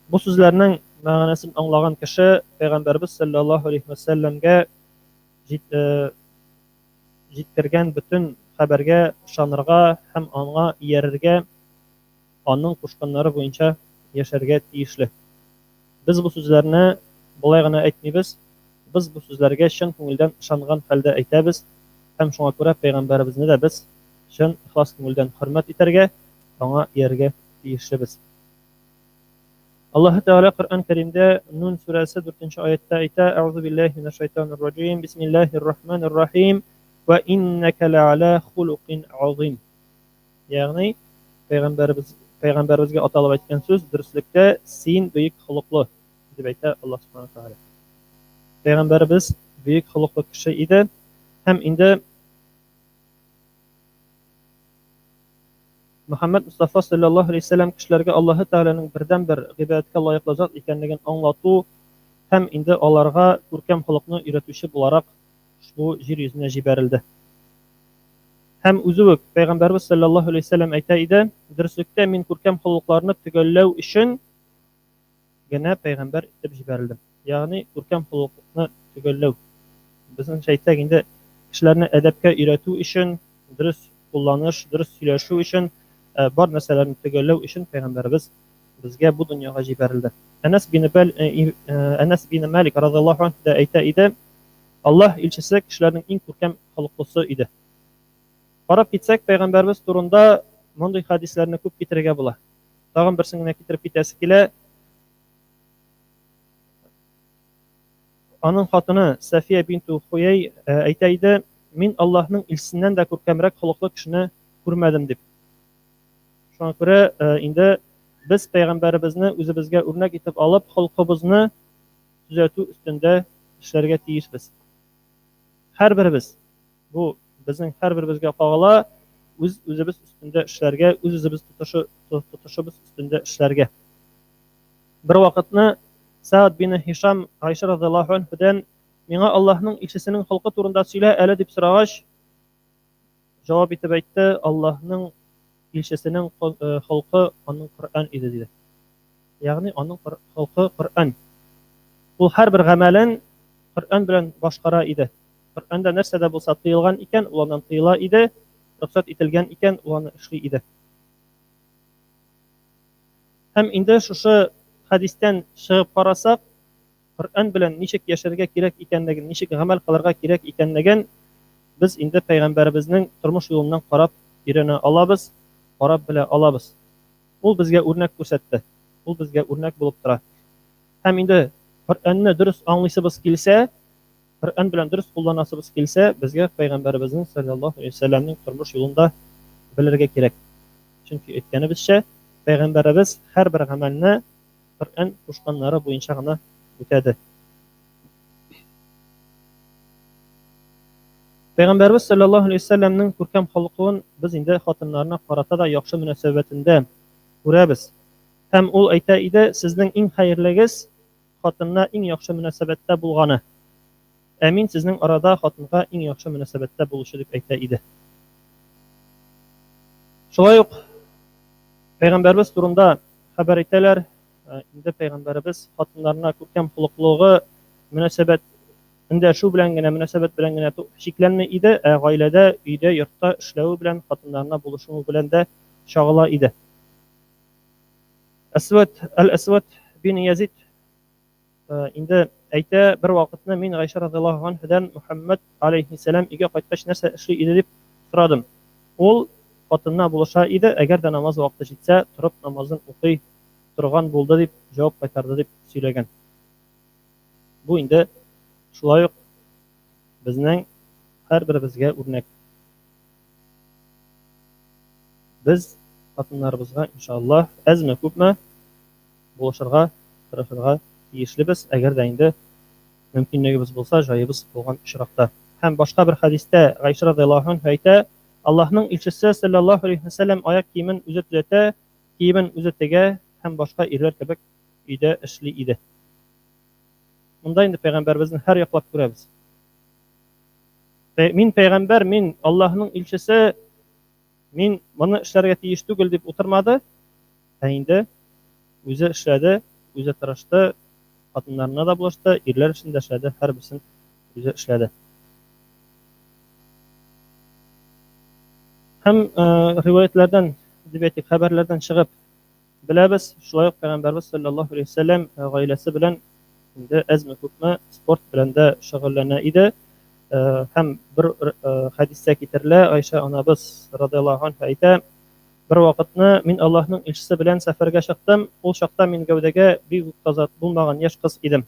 Бу сүзләрнең мәгънәсен аңлаган кеше пәйгамбәрбез салләллаһу алейһи вә сәлләмгә җиткергән бөтен хәбәргә ышанырга һәм аңа иярергә, аның кушканнары буенча яшәргә тиешле. Без бу сүзләрне болай гына әйтмибез, без бу сүзләргә чын күңелдән ышанган хәлдә әйтәбез һәм шуңа күрә пәйгамбәребезне дә без чын ихлас күңелдән хөрмәт итәргә, аңа иярергә тиешлебез. Аллаһы Тәгалә Коръән Кәримдә Нун сүрәсе 4 нче аятьтә әйтә, Әгъузу биллаһи минәш шайтанир раҗим, бисмиллаһир рахманир рахим, вә иннәкә лә'алә хулукин азим. Ягъни, пәйгамбәребез, пәйгамбәребезгә аталып әйткән сүз, дөреслектә син бөек холыклы, дип әйтә Аллаһ Субхану Тәгалә. Пәйгамбәребез бөек холыклы кеше иде һәм инде Мөхәммәд Мустафа саллаллаһу алейһи вәсәлләм кешеләргә Аллаһы Тәгаләнең бердәнбер гыйбадәткә лаеклы зат икәнлеген аңлату һәм инде аларга күркәм холыкны өйрәтүче буларак ошбу җир йөзенә җибәрелде. Һәм үзе үк Пәйгамбәребез салләллаһу галәйһи ва сәлләм әйтә иде, Дөреслектә мин күркәм холыкларны төгәлләү өчен генә пәйгамбәр итеп җибәрелдем. Ягъни күркәм холыклыкны төгәлләү. Безнеңчә әйтсәк инде, кешеләрне әдәпкә өйрәтү өчен, дөрес кулланыш, дөрес сөйләшү өчен, бар нәрсәләрне төгәлләү өчен пәйгамбәребез безгә бу дөньяга җибәрелде. Әнәс бине Бәл, Әнәс бине Малик разыяллаһу анһу да әйтә иде, Аллаһ илчесе кешеләрнең иң күркәм холыклысы иде. Карап китсәк, пәйгамбәребез турында мондый хәдисләрне күп китерергә була. Тагын берсен генә китереп китәсе килә. Аның хатыны Сафия бинту Хуяй э, әйтә иде, мин Аллаһның илчесеннән дә күркәмрәк холыклы кешене күрмәдем дип. Шуңа күрә э, инде без пәйгамбәребезне үзебезгә үрнәк итеп алып, холкыбызны төзәтү өстендә эшләргә тиешбез. Һәрберебез, бу безнең һәрберебезгә кагыла, үз үзебез өстендә эшләргә, үз үзебез тотышы, тотышыбыз өстендә эшләргә. Бер вакытны Саад бин Һишам Айша радиаллаһу анһудан миңа Аллаһның илчесенең холкы турында сөйлә әле дип сорагач, җавап итеп әйтте, Аллаһның илчесенең холкы аның Коръән иде диде. Ягъни аның холкы Коръән. Ул һәрбер гамәлен Коръән белән башкара иде. Коръәндә нәрсә дә булса тыелган икән, ул аннан тыела иде, рөхсәт ителгән икән, ул аны эшли иде. Һәм инде шушы хәдистән чыгып карасак, Коръән белән ничек яшәргә кирәк икәнлеген, ничек гамәл кылырга кирәк икәнлеген без инде пәйгамбәребезнең тормыш юлыннан карап өйрәнә алабыз, карап белә алабыз. Ул безгә үрнәк күрсәтте. Ул безгә үрнәк булып тора. Һәм инде Коръәнне дөрес аңлыйсыбыз килсә, Коръән белән дөрес кулланасыбыз килсә, безгә пәйгамбәребезнең салләллаһу галәйһи ва сәлләмнең тормыш юлын да белергә кирәк. Чөнки әйткәнебезчә, пәйгамбәребез һәрбер гамәлне Коръән кушканнары буенча гына үтәде. Пәйгамбәребез салләллаһу галәйһи ва сәлләмнең күркәм холкын без инде хатыннарына карата да яхшы мөнәсәбәтендә күрәбез. Һәм ул әйтә иде, Сезнең иң хәерлегез, хатынына иң яхшы мөнәсәбәттә булганы. Ә мин сезнең арада хатынга иң яхшы мөнәсәбәттә булучы, дип әйтә иде. Шулай ук пәйгамбәрбез турында хәбәр итәләр. Инде пәйгамбәребез хатыннарына күркәм холыклылыгы, мөнәсәбәт эндәшү белән генә, мөнәсәбәт белән генә чикләнми иде, ә гаиләдә, өйдә, йортта эшләве белән, хатыннарына булышуы белән дә чагыла иде. Әсвәд, Әл-Әсвәд бин Язид инде әйтә, бер вакытны мин Гайшә радыяллаһу анһадан Мөхәммәд алейһиссәлам өйгә кайткач нәрсә эшли иде дип сорадым. Ул хатынына булыша иде, әгәр дә намаз вакыты җитсә, торып намазын укый торган булды дип җавап кайтарды дип сөйләгән. Бу инде шулай ук безнең һәрберебезгә үрнәк. Без хатыннарыбызга, иншаллаһ, әзме-күпме булышырга тырышырга тиешлебез, әгәр дә инде мөмкинлегебез булса, җаебыз булган очракта. Һәм башка бер хәдистә Гайшә радыяллаһу анһа әйтә, Аллаһның илчесе салләллаһу алейһи вә сәлләм аяк киемен үзе төзәтә, киемен үзе тегә һәм башка ирләр кебек өйдә эшли иде. Монда инде пәйгамбәребезне һәр яклап күрәбез. Мин пәйгамбәр, мин Аллаһның илчесе, мин моны эшләргә тиеш түгел дип утырмады. Ә инде үзе эшләде, үзе тырышты, хатыннарына да булышты, ирләр өчен дә эшләде, һәрберсен үзе эшләде. Һәм риваятьләрдән, дип әйтик, хәбәрләрдән чыгып, Беләбез, шулай ук Пәйгамбәрбез салләллаһу галәйһи ва сәлләм гаиләсе белән инде әзме-күпме спорт белән дә шөгыльләнә иде. Һәм бер хәдистә китерелә, Гайшә анабыз радыяллаһу анһа әйтә, Бер вакытны мин Аллаһның илчесе белән сәфәргә чыктым, ул чакта мин гәүдәгә бик үк таза булмаган яшь кыз идем.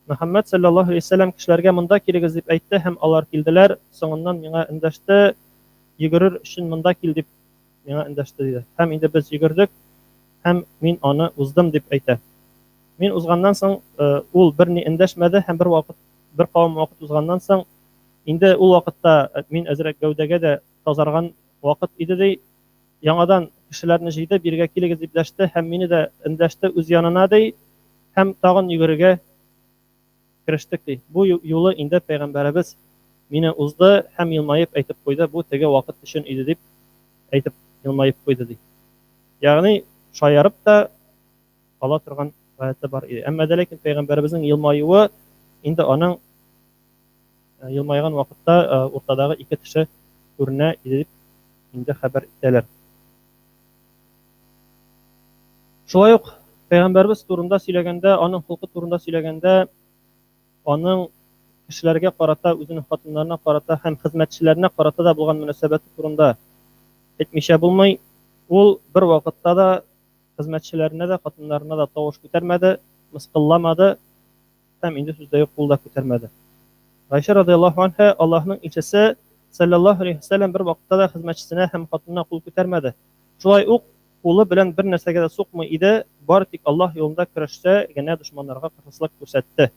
Мөхәммәд салләллаһу галәйһи ва сәлләм кешеләргә монда килегез дип әйтте һәм алар килделәр, соңыннан миңа эндәште, Йөгерер өчен монда кил дип миңа эндәште, диде. Һәм инде без йөгердек, һәм мин аны уздым, дип әйтә. Мин узганнан соң, ул берни эндәшмәде һәм бер вакыт, бер кавым вакыт узганнан соң, инде ул вакытта мин әзрәк гәүдәгә дә тазарган вакыт иде, ди. Яңадан кешеләрне җыйды, бирегә килегез, дип дәште һәм мине дә эндәште үз янына, ди, һәм тагын йөгерергә керештек, ди. Бу юлы инде пәйгамбәребез мине узды һәм елмаеп әйтеп куйды, бу теге вакыт өчен иде, дип әйтеп елмаеп куйды, ди. Ягъни шаярып та ала торган гадәте бар иде. Әмма дә ләкин пәйгамбәребезнең елмаюы инде аның елмайган вакытта уртадагы ике теше күренә иде дип инде хәбәр итәләр. Шулай ук пәйгамбәрбез турында сөйләгәндә, аның холкы турында сөйләгәндә, аның кешеләргә карата, үзенең хатыннарына карата һәм хезмәтчеләренә карата да булган мөнәсәбәте турында әйтмичә булмый. Ул бер вакытта да хезмәтчеләренә дә, хатыннарына да тавыш күтәрмәде, мыскылламады, Һәм инде сүз дә юк, кул да күтәрмәде. Гайшә радыяллаһу анһа, Аллаһның илчесе, салләллаһу галәйһи ва сәлләм, бер вакытта да хезмәтчесенә һәм хатынына кул күтәрмәде. Шулай ук кулы белән бер нәрсәгә дә сукмый иде, бары тик Аллаһ юлында көрәштә генә дошманнарга кырыслык күрсәтте.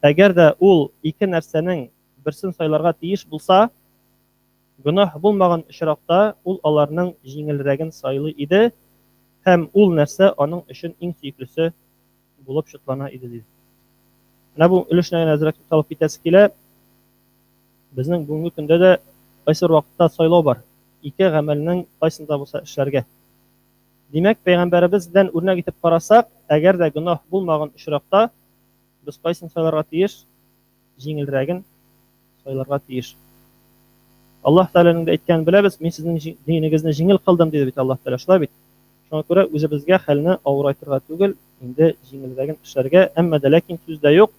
Әгәр дә ул ике нәрсәнең берсен сайларга тиеш булса, гөнаһ булмаган очракта ул аларның җиңелрәген сайлый иде һәм ул нәрсә аның өчен иң сөеклесе булып чутлана иде, диде. Менә бу өлешенә генә әзрәк тукталып китәсе килә. Безнең бүгенге көндә дә кайсы бер вакытта сайлау бар. Ике гамәлнең кайсын да булса эшләргә. Димәк, пәйгамбәребездән үрнәк итеп карасак, әгәр дә гөнаһ булмаган очракта, без кайсын сайларга тиеш? Җиңелрәген сайларга тиеш. Аллаһ Тәгаләнең дә әйткәнен беләбез, мин сезнең динегезне җиңел кылдым, диде бит Аллаһ Тәгалә, шулай бит? Шуңа күрә үзебезгә хәлне авырайтырга түгел, инде җиңелрәген эшләргә, әмма дә ләкин сүз дә юк,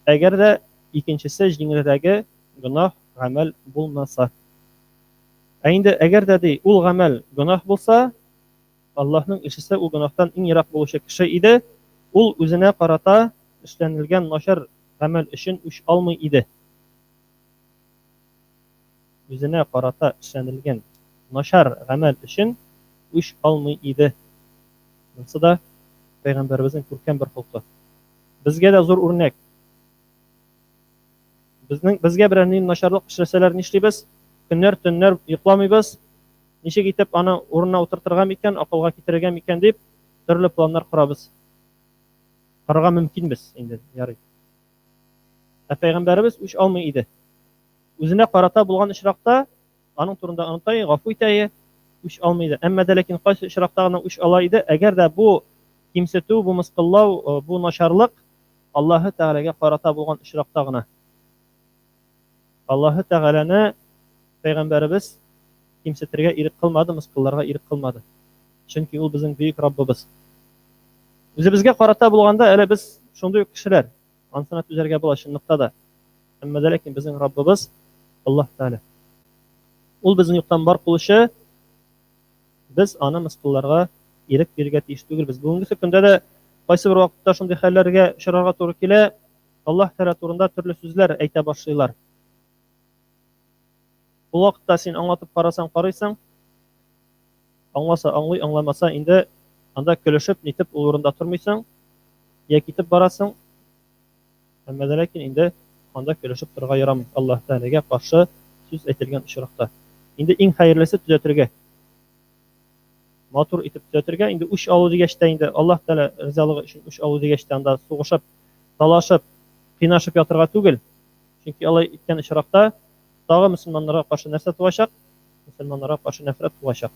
әгәр дә икенчесе җиңелрәге гөнаһ гамәл булмаса. Ә инде әгәр дә ди, ул гамәл гөнаһ булса, Аллаһның илчесе ул гөнаһтан иң ерак булучы кеше иде, ул үзенә карата эшләнелгән начар гамәл өчен үч алмый иде. Үзенә карата эшләнелгән начар гамәл өчен үч алмый иде. Монысы да пәйгамбәребезнең күркәм бер холкы. Безгә дә зур үрнәк. Безнең безгә берәр нинди начарлык эшләсәләр нишлибез? Көннәр, төннәр йокламыйбыз. Ничек итеп аны урынына утыртырга микән, акылга китерергә микән дип, төрле планнар корабыз. Корырга мөмкинбез инде, ярый. Ә пәйгамбәребез үч алмый иде. Үзенә карата булган очракта аның турында оныта, гафу итә, үч алмый иде. Әмма дә ләкин кайсы очракта гына үч ала иде, әгәр дә бу кимсетү, бу мыскыллау, бу начарлык Аллаһы Тәгаләгә карата булган очракта гына. Аллаһы Тәгаләне пәйгамбәребез кимсетергә ирек кылмады, мыскылларга ирек кылмады. Чөнки ул безнең бөек Раббыбыз. Үзебезгә карата булганда әле без шундый ук кешеләр. Ансына түзәргә була чынлыкта да. Әмма дә ләкин безнең Раббыбыз Аллаһ Тәгалә. Ул безнең юктан бар кылучы, без аны мыскылларга ирек бирергә тиеш түгелбез. Бүгенгесе көндә дә кайсы бер вакытта шундый хәлләргә очрарга туры килә, Аллаһ Тәгалә турында төрле сүзләр әйтә башлыйлар. Ул вакытта син аңлатып карасаң карыйсың, аңласа аңлый, аңламаса инде анда көлешеп, нитеп ул урында тормыйсың, я китеп барасың, әмма дә ләкин инде анда көлешеп торырга ярамый, Аллаһ Тәгаләгә каршы сүз әйтелгән очракта. Инде иң хәерлесе төзәтергә. Матур итеп төзәтергә. Инде үч алу дигәч тә инде Аллаһ Тәгалә ризалыгы өчен үч алу дигәч тә анда сугышып, талашып, кыйнашып ятырга түгел. Чөнки алай иткән очракта тагы мөселманнарга каршы нәрсә туачак? Мөселманнарга каршы нәфрәт туачак.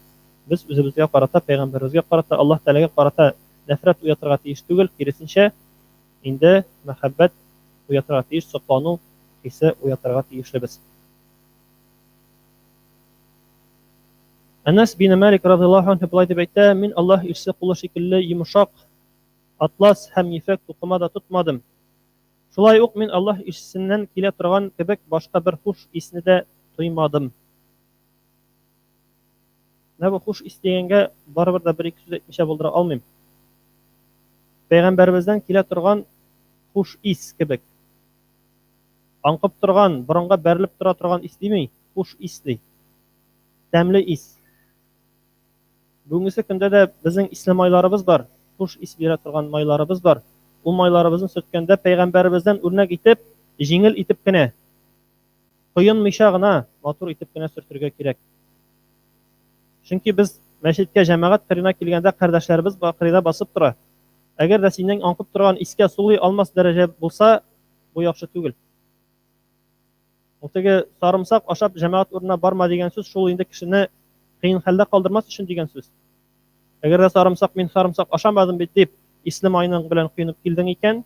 Без үзебезгә карата, пәйгамбәребезгә карата, Аллаһ Тәгаләгә карата нәфрәт уятырга тиеш түгел, киресенчә, инде мәхәббәт уятырга тиеш, соклану хисе уятырга тиешлебез. Әнәс бин Малик радиллаһу анһу болай дип әйтә, Мин Аллаһ илчесе кулы шикелле йомшак атлас һәм ефәк тукыма да тотмадым. Шулай ук мин Аллаһ илчесеннән килә торган кебек башка бер хуш исне дә тоймадым. Менә бу хуш ис дигәнгә барыбер дә бер-ике сүз әйтмичә булдыра алмыйм. Пәйгамбәребездән килә торган хуш ис кебек. Аңкып торган, борынга бәрелеп тора торган ис дими, хуш ис ди. Тәмле ис. Бүгенгесе көндә дә безнең исле майларыбыз бар, хуш ис бирә торган майларыбыз бар. Ул майларыбызны сөрткәндә пәйгамбәребездән үрнәк итеп, җиңел итеп кенә, коенмыйча гына, матур итеп кенә сөртергә кирәк. Чөнки без мәчеткә җәмәгать кырыена килгәндә кардәшләребез кырыйда басып тора. Әгәр дә синең аңкып торган искә сулый алмас дәрәҗә булса, бу яхшы түгел. Ул теге сарымсак ашап җәмәгать урынына барма дигән сүз шул инде кешене кыен хәлдә калдырмас өчен дигән сүз. Әгәр дә сарымсак мин сарымсак ашамадым бит дип исле майның белән коенып килдең икән,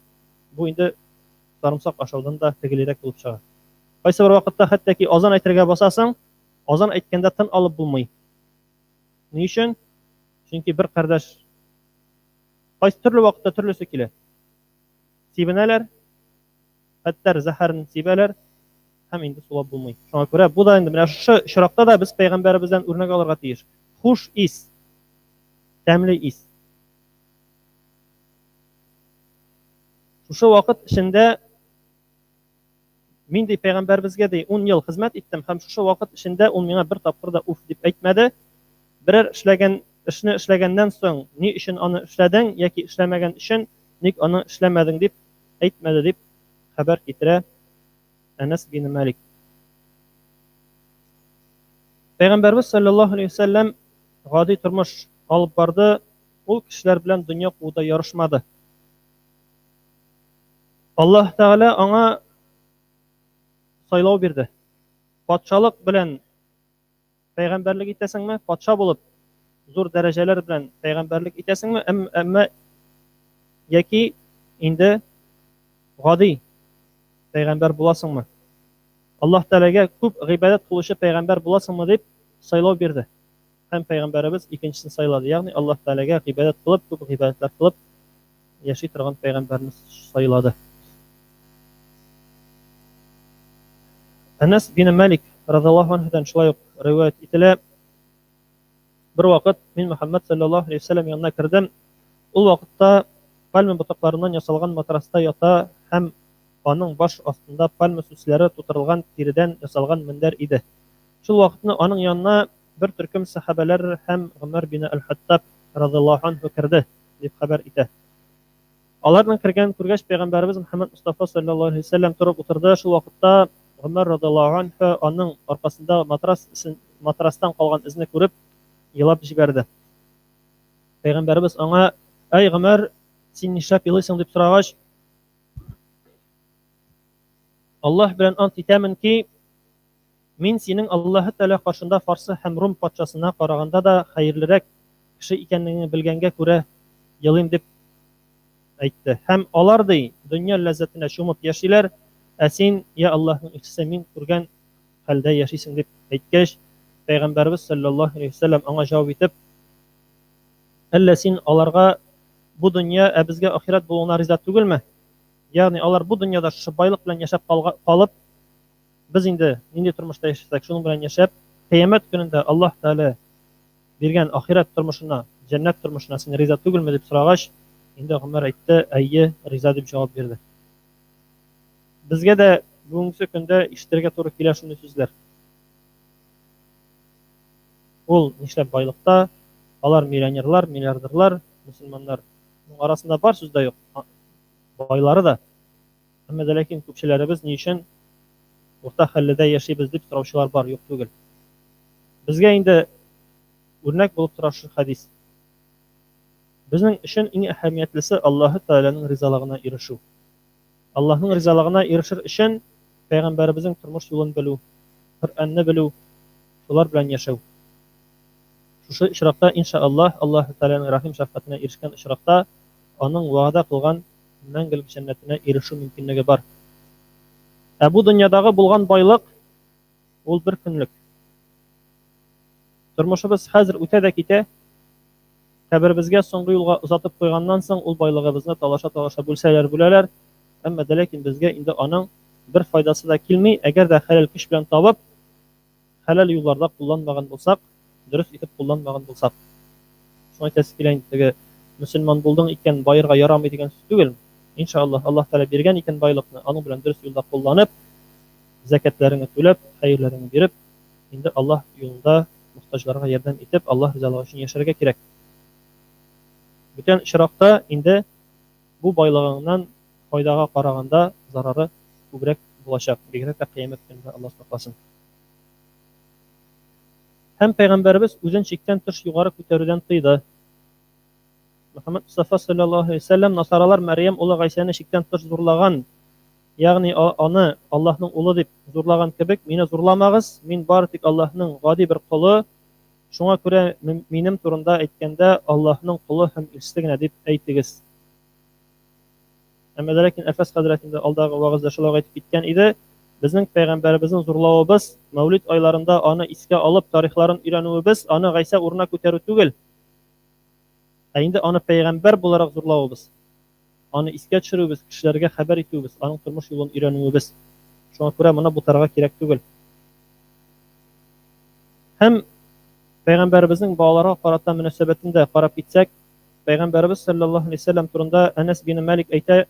бу инде сарымсак ашаудан да тегелирәк булып чыга. Кайсы бер вакытта хәтта ки азан әйтергә басасың, азан әйткәндә тын алып булмый. Ни өчен? Чөнки бер кардәш кайсы төрле вакытта төрлесе килә. Сибенәләр, хәтәр зәһәрен сибәләр һәм инде сулап булмый. Шуңа күрә бу да инде менә шушы очракта да без пәйгамбәребездән үрнәк алырга тиеш. Хуш ис, тәмле ис. Шушы вакыт эчендә мин ди пәйгамбәребезгә ди 10 ел хезмәт иттем һәм шушы вакыт эчендә ул миңа бер тапкыр да уф дип әйтмәде. Берәр эшләгән эшне эшләгәннән соң, ни өчен аны эшләдең яки эшләмәгән өчен ник аны эшләмәдең дип әйтмәде дип хәбәр китерә Әнәс бин Малик. Пәйгамбәрбез саллаллаһу алейһи вәсәлләм гади тормыш алып барды, ул кешеләр белән дөнья кууда ярышмады. Аллаһ Тәгалә аңа сайлау бирде. Патшалык белән пәйгамбәрлек итәсеңме, патша булып, зур дәрәҗәләр белән пәйгамбәрлек итәсеңме, әмма яки инде гади пәйгамбәр буласыңмы? Аллаһ Тәгаләгә күп гыйбадәт кылучы пәйгамбәр буласыңмы дип сайлау бирде. Һәм пәйгамбәребез икенчесен сайлады, ягъни Аллаһ Тәгаләгә гыйбадәт кылып, күп гыйбадәтләр кылып яши торган пәйгамбәрне сайлады. Әнәс бин Малик радиллаһу анһудан шулай ук риваять ителә. Бер вакыт мин Мөхәммәд саллаллаһу алейһи вәсәлләм янына кердем. Ул вакытта пальма ботакларыннан ясалган матраста ята һәм аның баш астында пальма сүсләре тутырылган тиредән ясалган мендәр иде. Шул вакытны аның янына бер төркем сәхабәләр һәм Гомәр бине әл-Хаттаб радыяллаһу анһу керде, дип хәбәр итә. Аларның кергәнен күргәч, пәйгамбәребез Мөхәммәд Мостафа салләллаһу галәйһи ва сәлләм торып утырды. Шул вакытта Гомәр радыяллаһу анһу аның аркасында матрас матрастан калган эзне күреп, елап җибәрде. Пәйгамбәребез аңа, Әй Гомәр, син нишләп елыйсың? дип сорагач, Аллаһ белән ант итәмен ки, мин синең Аллаһы Тәгалә каршында фарсы һәм рум патшасына караганда да хәерлерәк кеше икәнлегеңне белгәнгә күрә елыйм, дип әйтте. Һәм алар, ди, дөнья ләззәтенә чумып яшиләр, ә син, йә Аллаһның илчесе, мин күргән хәлдә яшисең, дип әйткәч, Пәйгамбәребез салләллаһу галәйһи ва сәлләм аңа җавап итеп, Әллә син аларга бу дөнья, ә безгә ахирәт булуына риза түгелме? Ягъни алар бу дөньяда шушы байлык белән яшәп калып, без инде нинди тормышта яшәсәк, шуның белән яшәп, кыямәт көнендә Аллаһ Тәгалә биргән ахирәт тормышына, җәннәт тормышына син риза түгелме дип сорагач, инде Гомәр әйтте, әйе, риза дип җавап бирде. Безгә дә бүгенге көндә ишетергә туры килә шундый сүзләр. Ул нишләп байлыкта, алар миллионерлар, миллиардерлар, мөселманнар арасында бар сүз дә юк. Байлары да. Әмма дә ләкин күпчеләребез ни өчен урта хәлледә яшибез дип сораучылар бар, юк түгел. Безгә инде үрнәк булып тора шушы хәдис. Безнең өчен иң әһәмиятлесе Аллаһы Тәгаләнең ризалыгына ирешү. Аллаһның ризалыгына ирешер өчен пәйгамбәребезнең тормыш юлын белү, Коръәнне белү, шулар белән яшәү. Шушы очракта, инша Аллаһ, Аллаһы Тәгаләнең рәхим-шәфкатенә ирешкән очракта, аның вәгъдә кылган мәңгелек җәннәтенә ирешү мөмкинлеге бар. Ә бу дөньядагы булган байлык, ул бер көнлек. Тормышыбыз хәзер үтә дә китә. Каберебезгә соңгы юлга озатып куйганнан соң, ул байлыгыбызны талаша-талаша бүлсәләр бүләләр, әмма дә ләкин безгә инде аның бер файдасы да килми, әгәр дә хәләл көч белән табып, хәләл юлларда кулланмаган булсак, дөрес итеп кулланмаган булсак. Шуны әйтәсе килә инде, теге мөселман булдың икән, баерга ярамый дигән сүз түгел. Иншаллаһ, Аллаһ Тәгалә биргән икән байлыкны, аның белән дөрес юлда кулланып, зәкятләреңне түләп, хәерләреңне биреп, инде Аллаһ юлында мохтаҗларга ярдәм итеп, Аллаһ ризалыгы өчен яшәргә кирәк. Бүтән очракта инде бу байлыгыңнан файдага караганда зарары күбрәк булачак, бигрәк тә кыямәт көнендә, Аллаһ сакласын. Һәм пәйгамбәребез үзен чиктән тыш югары күтәрүдән тыйды. Мөхәммәд Мостафа салләллаһу галәйһи ва сәлләм насаралар Мәрьям улы Гайсәне чиктән тыш зурлаган, ягъни аны Аллаһның улы дип зурлаган кебек, мине зурламагыз, мин бары тик Аллаһның гади бер колы, шуңа күрә минем турында әйткәндә Аллаһның колы һәм илчесе генә дип әйтегез. Әмма дә ләкин Әфәс хәзрәт инде алдагы вәгазьдә шулай ук әйтеп киткән иде, безнең пәйгамбәребезне зурлавыбыз, Мәүлид айларында аны искә алып, тарихларын өйрәнүебез, аны Гайсә урынына күтәрү түгел, ә инде аны пәйгамбәр буларак зурлавыбыз, аны искә төшерүебез, кешеләргә хәбәр итүебез, аның тормыш юлын өйрәнүебез. Шуңа күрә моны бутарга кирәк түгел. Һәм пәйгамбәребезнең балаларга карата мөнәсәбәтен дә карап китсәк, Пәйгамбәребез салләллаһу галәйһи ва сәлләм турында Әнәс бине Мәлик әйтә,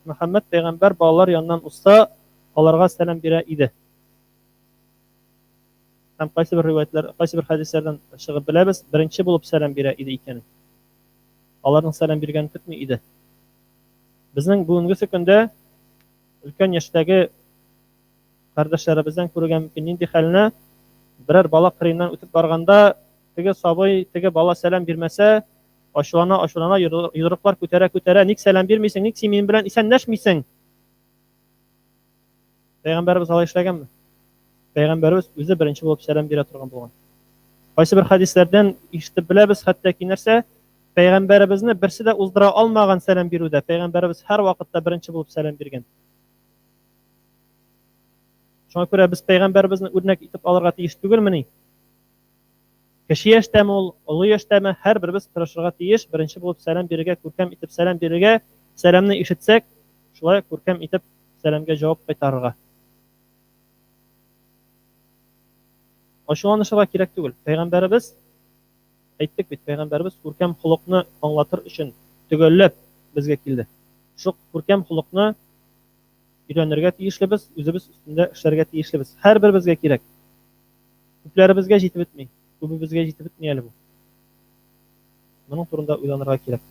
Мөхәммәд пәйгамбәр балалар яныннан узса, аларга сәлам бирә иде. Һәм кайсы бер риваятләр, кайсы бер хәдисләрдән чыгып беләбез, беренче булып сәлам бирә иде икәнен. Аларның сәлам биргәнен көтми иде. Безнең бүгенгесе көндә өлкән яшьтәге кардәшләребездән күрергә мөмкин нинди хәлне, берәр бала кырыеннан үтеп барганда, Теге сабый, теге бала сәлам бирмәсә, ачулана, ачулана, йодрыклар күтәрә, күтәрә, ник сәлам бирмисең, ник син минем белән исәнләшмисең? Пәйгамбәребез алай эшләгәнме? Пәйгамбәребез үзе беренче булып сәлам бирә торган булган. Кайсы бер хәдисләрдән ишетеп беләбез, хәтта ки нәрсә, пәйгамбәребезне берсе дә уздыра алмаган сәлам бирүдә, пәйгамбәребез һәрвакытта беренче булып сәлам биргән. Шуңа күрә без пәйгамбәребезне үрнәк итеп алырга тиеш түгелмени? Кече яшьтәме ул, олы яшьтәме, һәрберебез тырышырга тиеш, беренче булып сәлам бирергә, күркәм итеп сәлам бирергә, сәламне ишетсәк, шулай ук күркәм итеп сәламгә җавап кайтарырга. Ачуланышырга кирәк түгел. Пәйгамбәребез, әйттек бит, пәйгамбәребез күркәм холыкны аңлатыр өчен төгәлләп безгә килде. Шул күркәм холыкны. өйрәнергә тиешлебез, үзебез өстендә эшләргә тиешлебез. Һәрберебезгә кирәк. Күпләребезгә җитеп бетми, күбебезгә җитеп бетми әле бу. Моның турында уйланырга кирәк.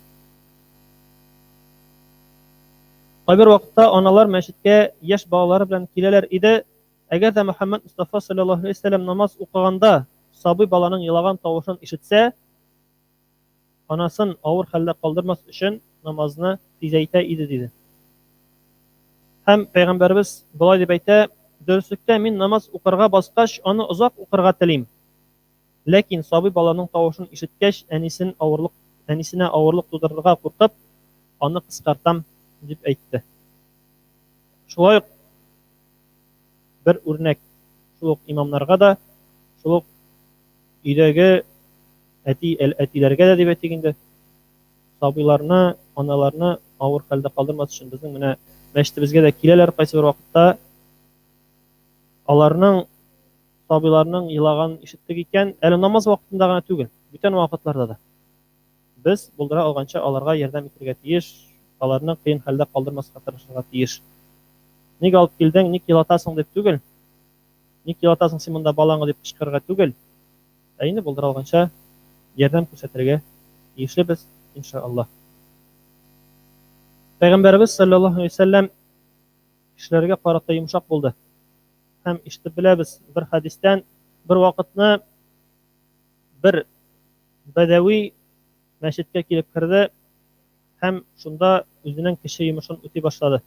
Кайбер вакытта аналар мәчеткә яшь балалары белән киләләр иде. Әгәр дә Мөхәммәд Мостафа салләллаһу галәйһи ва сәлләм намаз укыганда сабый баланың елаган тавышын ишетсә, анасын авыр хәлдә калдырмас өчен намазны тизәйтә иде, диде. Һәм пәйгамбәребез болай дип әйтә, Дөреслектә мин намаз укырга баскач, аны озак укырга телим. Ләкин сабый баланың тавышын ишеткәч, әнисен авырлык, әнисенә авырлык тудырырга куркып, аны кыскартам, дип әйтте. Шулай ук бер үрнәк шул ук имамнарга да, шул ук өйдәге әти, әтиләргә дә дип әйтик инде, сабыйларны, аналарны авыр хәлдә калдырмас өчен безнең менә мәчетебезгә дә киләләр кайсы бер вакытта. Аларның сабыйларның елаганын ишеттек икән, әле намаз вакытында гына түгел, бүтән вакытларда да. Без булдыра алганча аларга ярдәм итәргә тиеш, аларны кыен хәлдә калдырмаска тырышырга тиеш. Ник алып килдең, ник елатасың дип түгел, ник елатасың син монда балаңы дип кычкырырга түгел, ә инде булдыра алганча ярдәм күрсәтергә тиешлебез, иншаллаһ. Пәйгамбәребез саллаллаһу алейһи ва сәлләм кешеләргә карата йомшак булды. Һәм ишетеп беләбез бер хәдистән, бер вакытны бер бәдәви мәчеткә килеп керде һәм шунда үзенең кече йомышын үти башлады.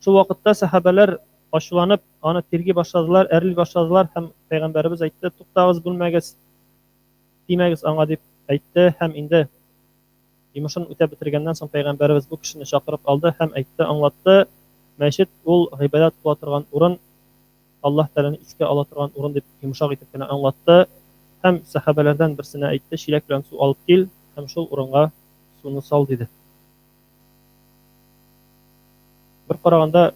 Шул вакытта сәхабәләр ачуланып аны тирги башладылар, әрли башладылар һәм пәйгамбәребез әйтте, туктагыз, бүлмәгез, тимәгез аңа дип әйтте һәм инде йомышын үтәп бетергәннән соң пәйгамбәребез бу кешене чакырып алды һәм әйтте, аңлатты, мәчет ул гыйбадәт кыла торган урын, Аллаһ Тәгаләне искә ала торган урын дип йомшак итеп кенә аңлатты һәм сәхабәләрдән берсенә әйтте, чиләк белән су алып кил һәм шул урынга суны сал, диде. Бер караганда,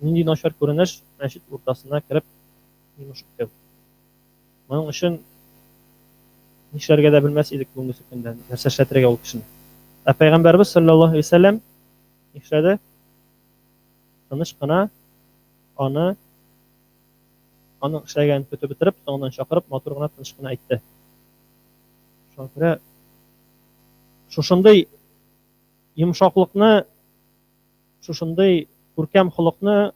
нинди начар күренеш, мәчет уртасына кереп йомыш үтәү. Моның өчен нишләргә дә белмәс идек бүгенге көндә, нәрсә эшләтергә ул кешене. Ә пәйгамбәрбез саллаллаһу алейһи вәсәлләм нишләде? Тыныч кына аны аның эшләгәнен көтеп бетереп, соңыннан чакырып, матур гына, тыныч кына әйтте. Шуңа күрә шушындый йомшаклыкны, шушындый күркәм холыкны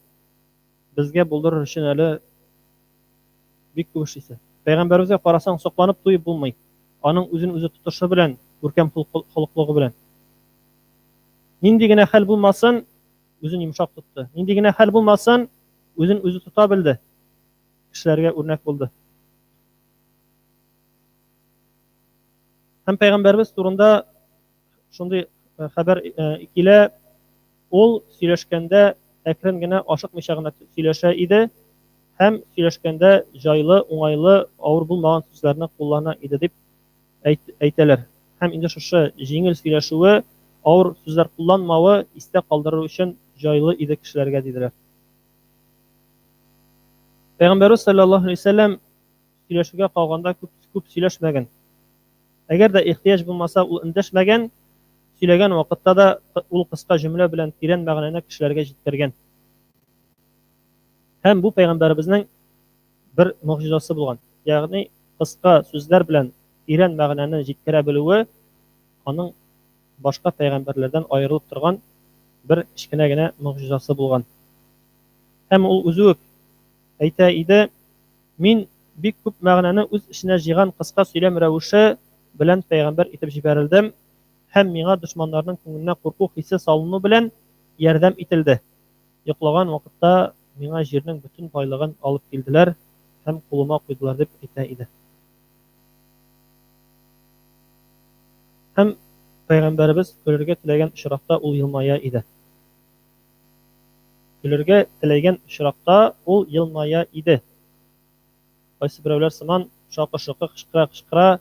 безгә булдырыр өчен әле бик күп эшлисе. Пәйгамбәребезгә карасаң, сокланып туеп булмый. Аның үзен үзе тотышы белән, күркәм холыклыгы белән. Нинди генә хәл булмасын, үзен йомшак тотты. Нинди генә хәл булмасын, үзен үзе тота белде. Кешеләргә үрнәк булды. Һәм пәйгамбәребез турында шундый э, хәбәр э, килә. Ул сөйләшкәндә әкрен генә, ашыкмыйча гына сөйләшә иде һәм сөйләшкәндә җайлы, уңайлы, авыр булмаган сүзләрне куллана иде дип әйтәләр. Һәм инде шушы җиңел сөйләшүе, авыр сүзләр кулланмавы истә калдыру өчен җайлы иде кешеләргә, диделәр. Пәйгамбәрбез саллаллаһу алейһи вәсәлләм сөйләшүгә калганда күп, күп сөйләшмәгән. Әгәр дә ихтыяҗ булмаса, ул эндәшмәгән, сөйләгән вакытта да ул кыска җөмлә белән тирән мәгънәне кешеләргә җиткергән. Һәм бу пәйгамбәребезнең бер могҗизасы булган. Ягъни кыска сүзләр белән тирән мәгънәне җиткерә белүе аның башка пәйгамбәрләрдән аерылып торган бер кечкенә генә могҗизасы булган. Һәм ул үзе үк әйтә иде, Мин бик күп мәгънәне үз эченә җыйган кыска сөйләм рәвеше белән пәйгамбәр итеп җибәрелдем һәм миңа дошманнарның күңеленә курку хисе салыну белән ярдәм ителде. Йоклаган вакытта миңа җирнең бөтен байлыгын алып килделәр һәм кулыма куйдылар, дип әйтә иде. Һәм пәйгамбәребез көлергә теләгән очракта ул елмая иде. Көлергә теләгән очракта ул елмая иде. Кайсыберәүләр сыман шакы-шокы кычкыра-кычкыра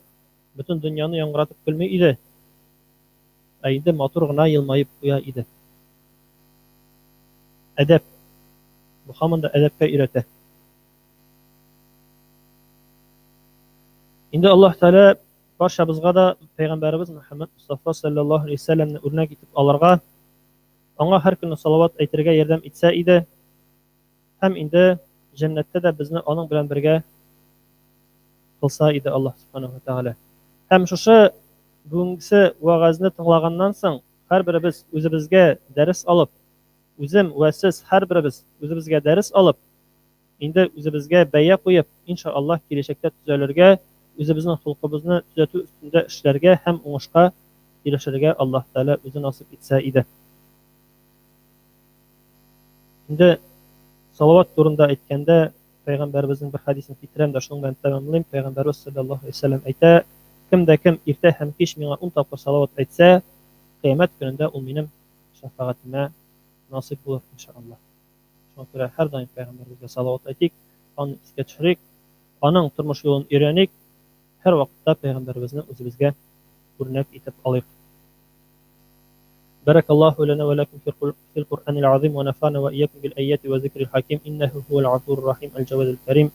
бөтен дөньяны яңгыратып көлми иде, ә инде матур гына елмаеп куя иде. Әдәп. Бу һаман да әдәпкә өйрәтә. Инде Аллаһ Тәгалә барчабызга да пәйгамбәребез Мөхәммәд Мостафа саллаллаһу алейһи вәсәлләмне үрнәк итеп алырга, аңа һәр көнне салават әйтергә ярдәм итсә иде. Һәм инде җәннәттә дә безне аның белән бергә кылса иде Аллаһ Субханаһу ва Тәгалә. Һәм шушы бүгенгесе вәгазьне тыңлаганнан соң һәрберебез үзебезгә дәрес алып, үзем вә сез һәрберебез үзебезгә дәрес алып, инде үзебезгә бәя куеп, инша Аллаһ киләчәктә төзәлергә, үзебезнең холкыбызны төзәтү өстендә эшләргә һәм уңышка ирешергә Аллаһ Тәгалә үзе насыйп итсә иде. Инде салават турында әйткәндә, пәйгамбәребезнең бер хәдисен китерәм дә шуның белән тәмамлыйм. Пәйгамбәребез саллаллаһу алейһи вәсәлләм әйтә, кем дә кем иртә һәм кич миңа ун тапкыр салават әйтсә, кыямәт көнендә ул минем шәфәгатемә насыйп булыр, иншаллаһ. Шуңа күрә һәрдаим пәйгамбәребезгә салават әйтик, аны искә төшерик, аның тормыш юлын өйрәник, һәрвакытта пәйгамбәребезне үзебезгә үрнәк итеп алыйк. بارك الله لنا ولكم في القرآن العظيم ونفعنا وإياكم بالآيات وذكر الحكيم إنه هو الغفور الرحيم الجواد الكريم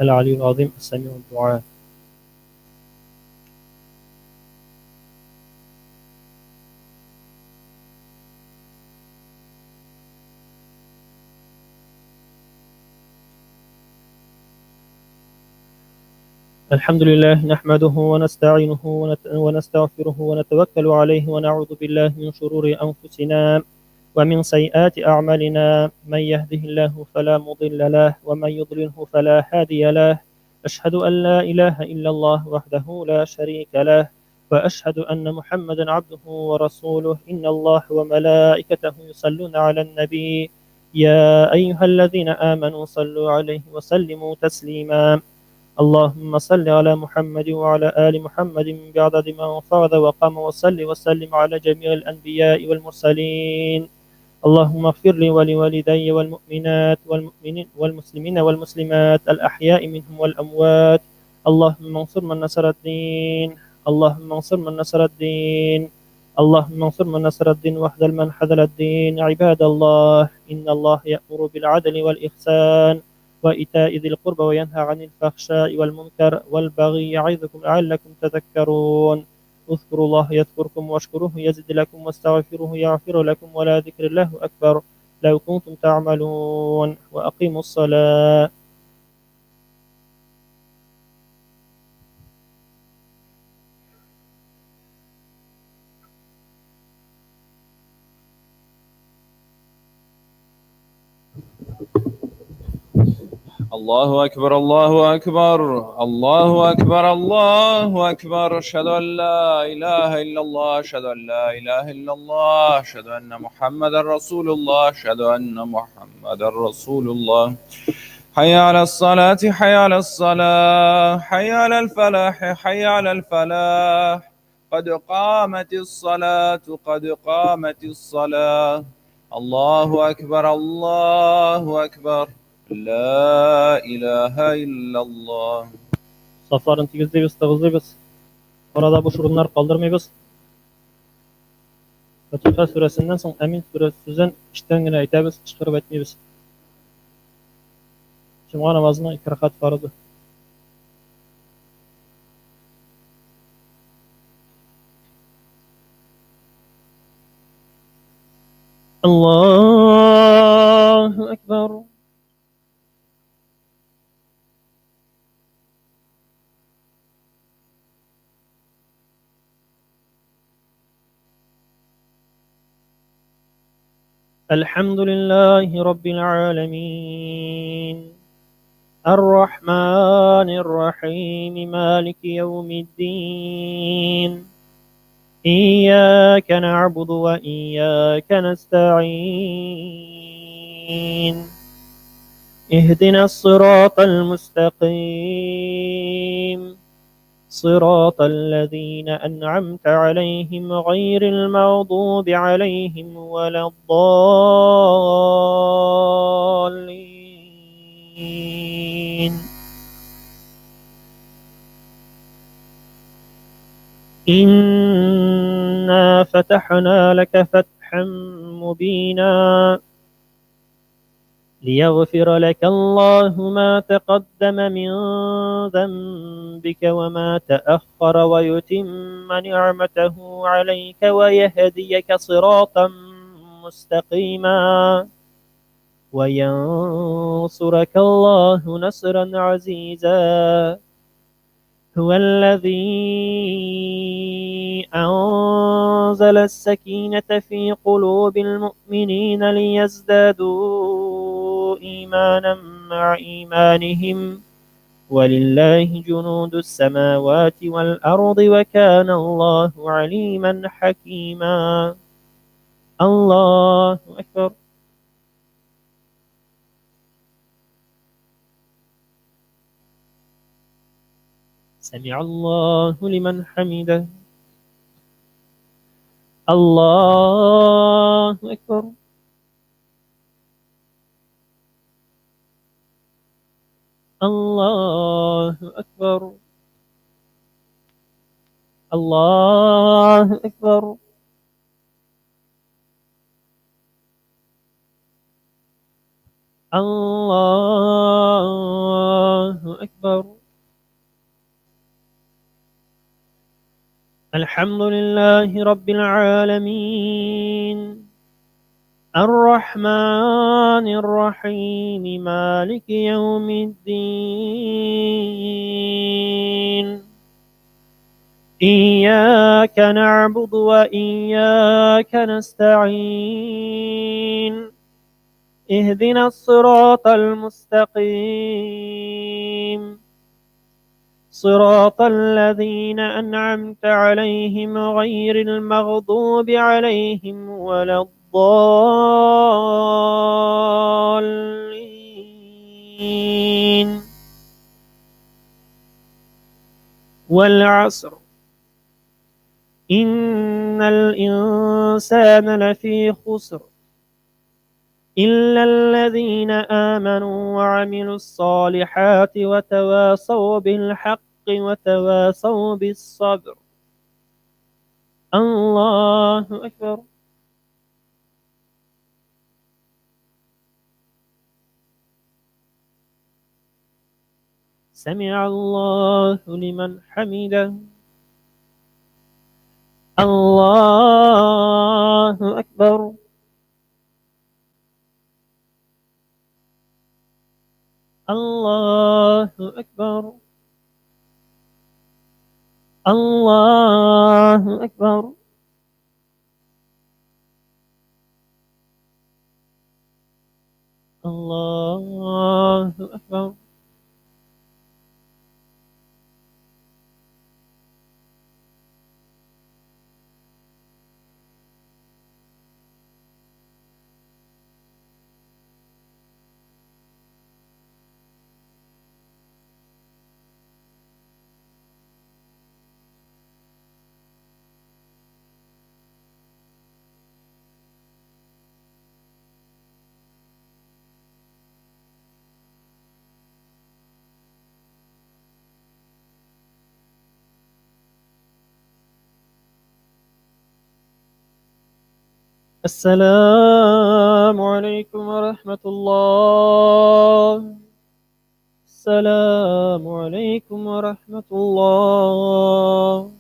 العلي العظيم السميع الدعاء. الحمد لله نحمده ونستعينه ونستغفره ونتوكل عليه ونعوذ بالله من شرور أنفسنا ومن سيئات أعمالنا، من يهده الله فلا مضل له ومن يضلله فلا هادي له، أشهد أن لا إله إلا الله وحده لا شريك له وأشهد أن محمدا عبده ورسوله، إن الله وملائكته يصلون على النبي يا أيها الذين آمنوا صلوا عليه وسلموا تسليما، اللهم صل على محمد وعلى آل محمد بعدد ما فرض وقام وصل وسلم على جميع الأنبياء والمرسلين، اللهم اغفر لي ولوالدي والمؤمنات والمؤمنين والمسلمين والمسلمات الأحياء منهم والأموات، اللهم انصر من نصر الدين، اللهم انصر من نصر الدين، اللهم انصر من نصر الدين واخذل من خذل الدين. عباد الله، إن الله يأمر بالعدل والإحسان وإيتاء ذي القربى وينهى عن الفحشاء والمنكر والبغي يعظكم لعلكم تذكرون. اذكروا الله يذكركم واشكروه يزد لكم واستغفروه يغفر لكم ولا ذكر الله أكبر لو كنتم تعملون. وأقيموا الصلاة. الله أكبر الله أكبر الله أكبر الله أكبر، أشهد أن لا إله إلا الله، أشهد أن لا إله إلا الله، أشهد أن محمدا رسول الله، أشهد أن محمدا رسول الله، حي على الصلاة حي على الصلاة، حي على الفلاح حي على الفلاح، قد قامت الصلاة قد قامت الصلاة، الله أكبر الله أكبر، لا إله إلا الله. Saflarını tigizleybiz, tıgızlıyız. Arada boş урыннар калдырмыйбыз. Фатиха сүрәсеннән соң Әмин сүрәсе сүзен эчтән генә әйтәбез, кычкырып әйтмибез. Җомга намазының ике рәкәгать фарызы. Аллаһу акбар. الحمد لله رب العالمين الرحمن الرحيم مالك يوم الدين إياك نعبد وإياك نستعين اهدنا الصراط المستقيم صراط الذين أنعمت عليهم غير المغضوب عليهم ولا الضالين. إنا فتحنا لك فتحا مبينا ليغفر لك الله ما تقدم من ذنبك وما تأخر ويتم نعمته عليك ويهديك صراطا مستقيما وينصرك وينصرك الله نصرا عزيزا. هو الذي أنزل السكينة في قلوب المؤمنين ليزدادوا إيمانا مع إيمانهم ولله جنود السماوات والأرض وكان الله عليما حكيما. الله أكبر. سمع الله لمن حمده. الله أكبر. الله أكبر. الله أكبر. الله أكبر. الحمد لله رب العالمين الرحمن الرحيم مالك يوم الدين إياك نعبد وإياك نستعين اهدنا الصراط المستقيم صراط الذين أنعمت عليهم غير المغضوب عليهم ولا الضالين. والعصر إن الإنسان لفي خسر إلا الذين آمنوا وعملوا الصالحات وتواصوا بالحق وتواصوا بالصبر. الله أكبر. سمع الله لمن حمده. الله أكبر. الله أكبر. الله أكبر. الله أكبر. السلام عليكم ورحمة الله. السلام عليكم ورحمة الله.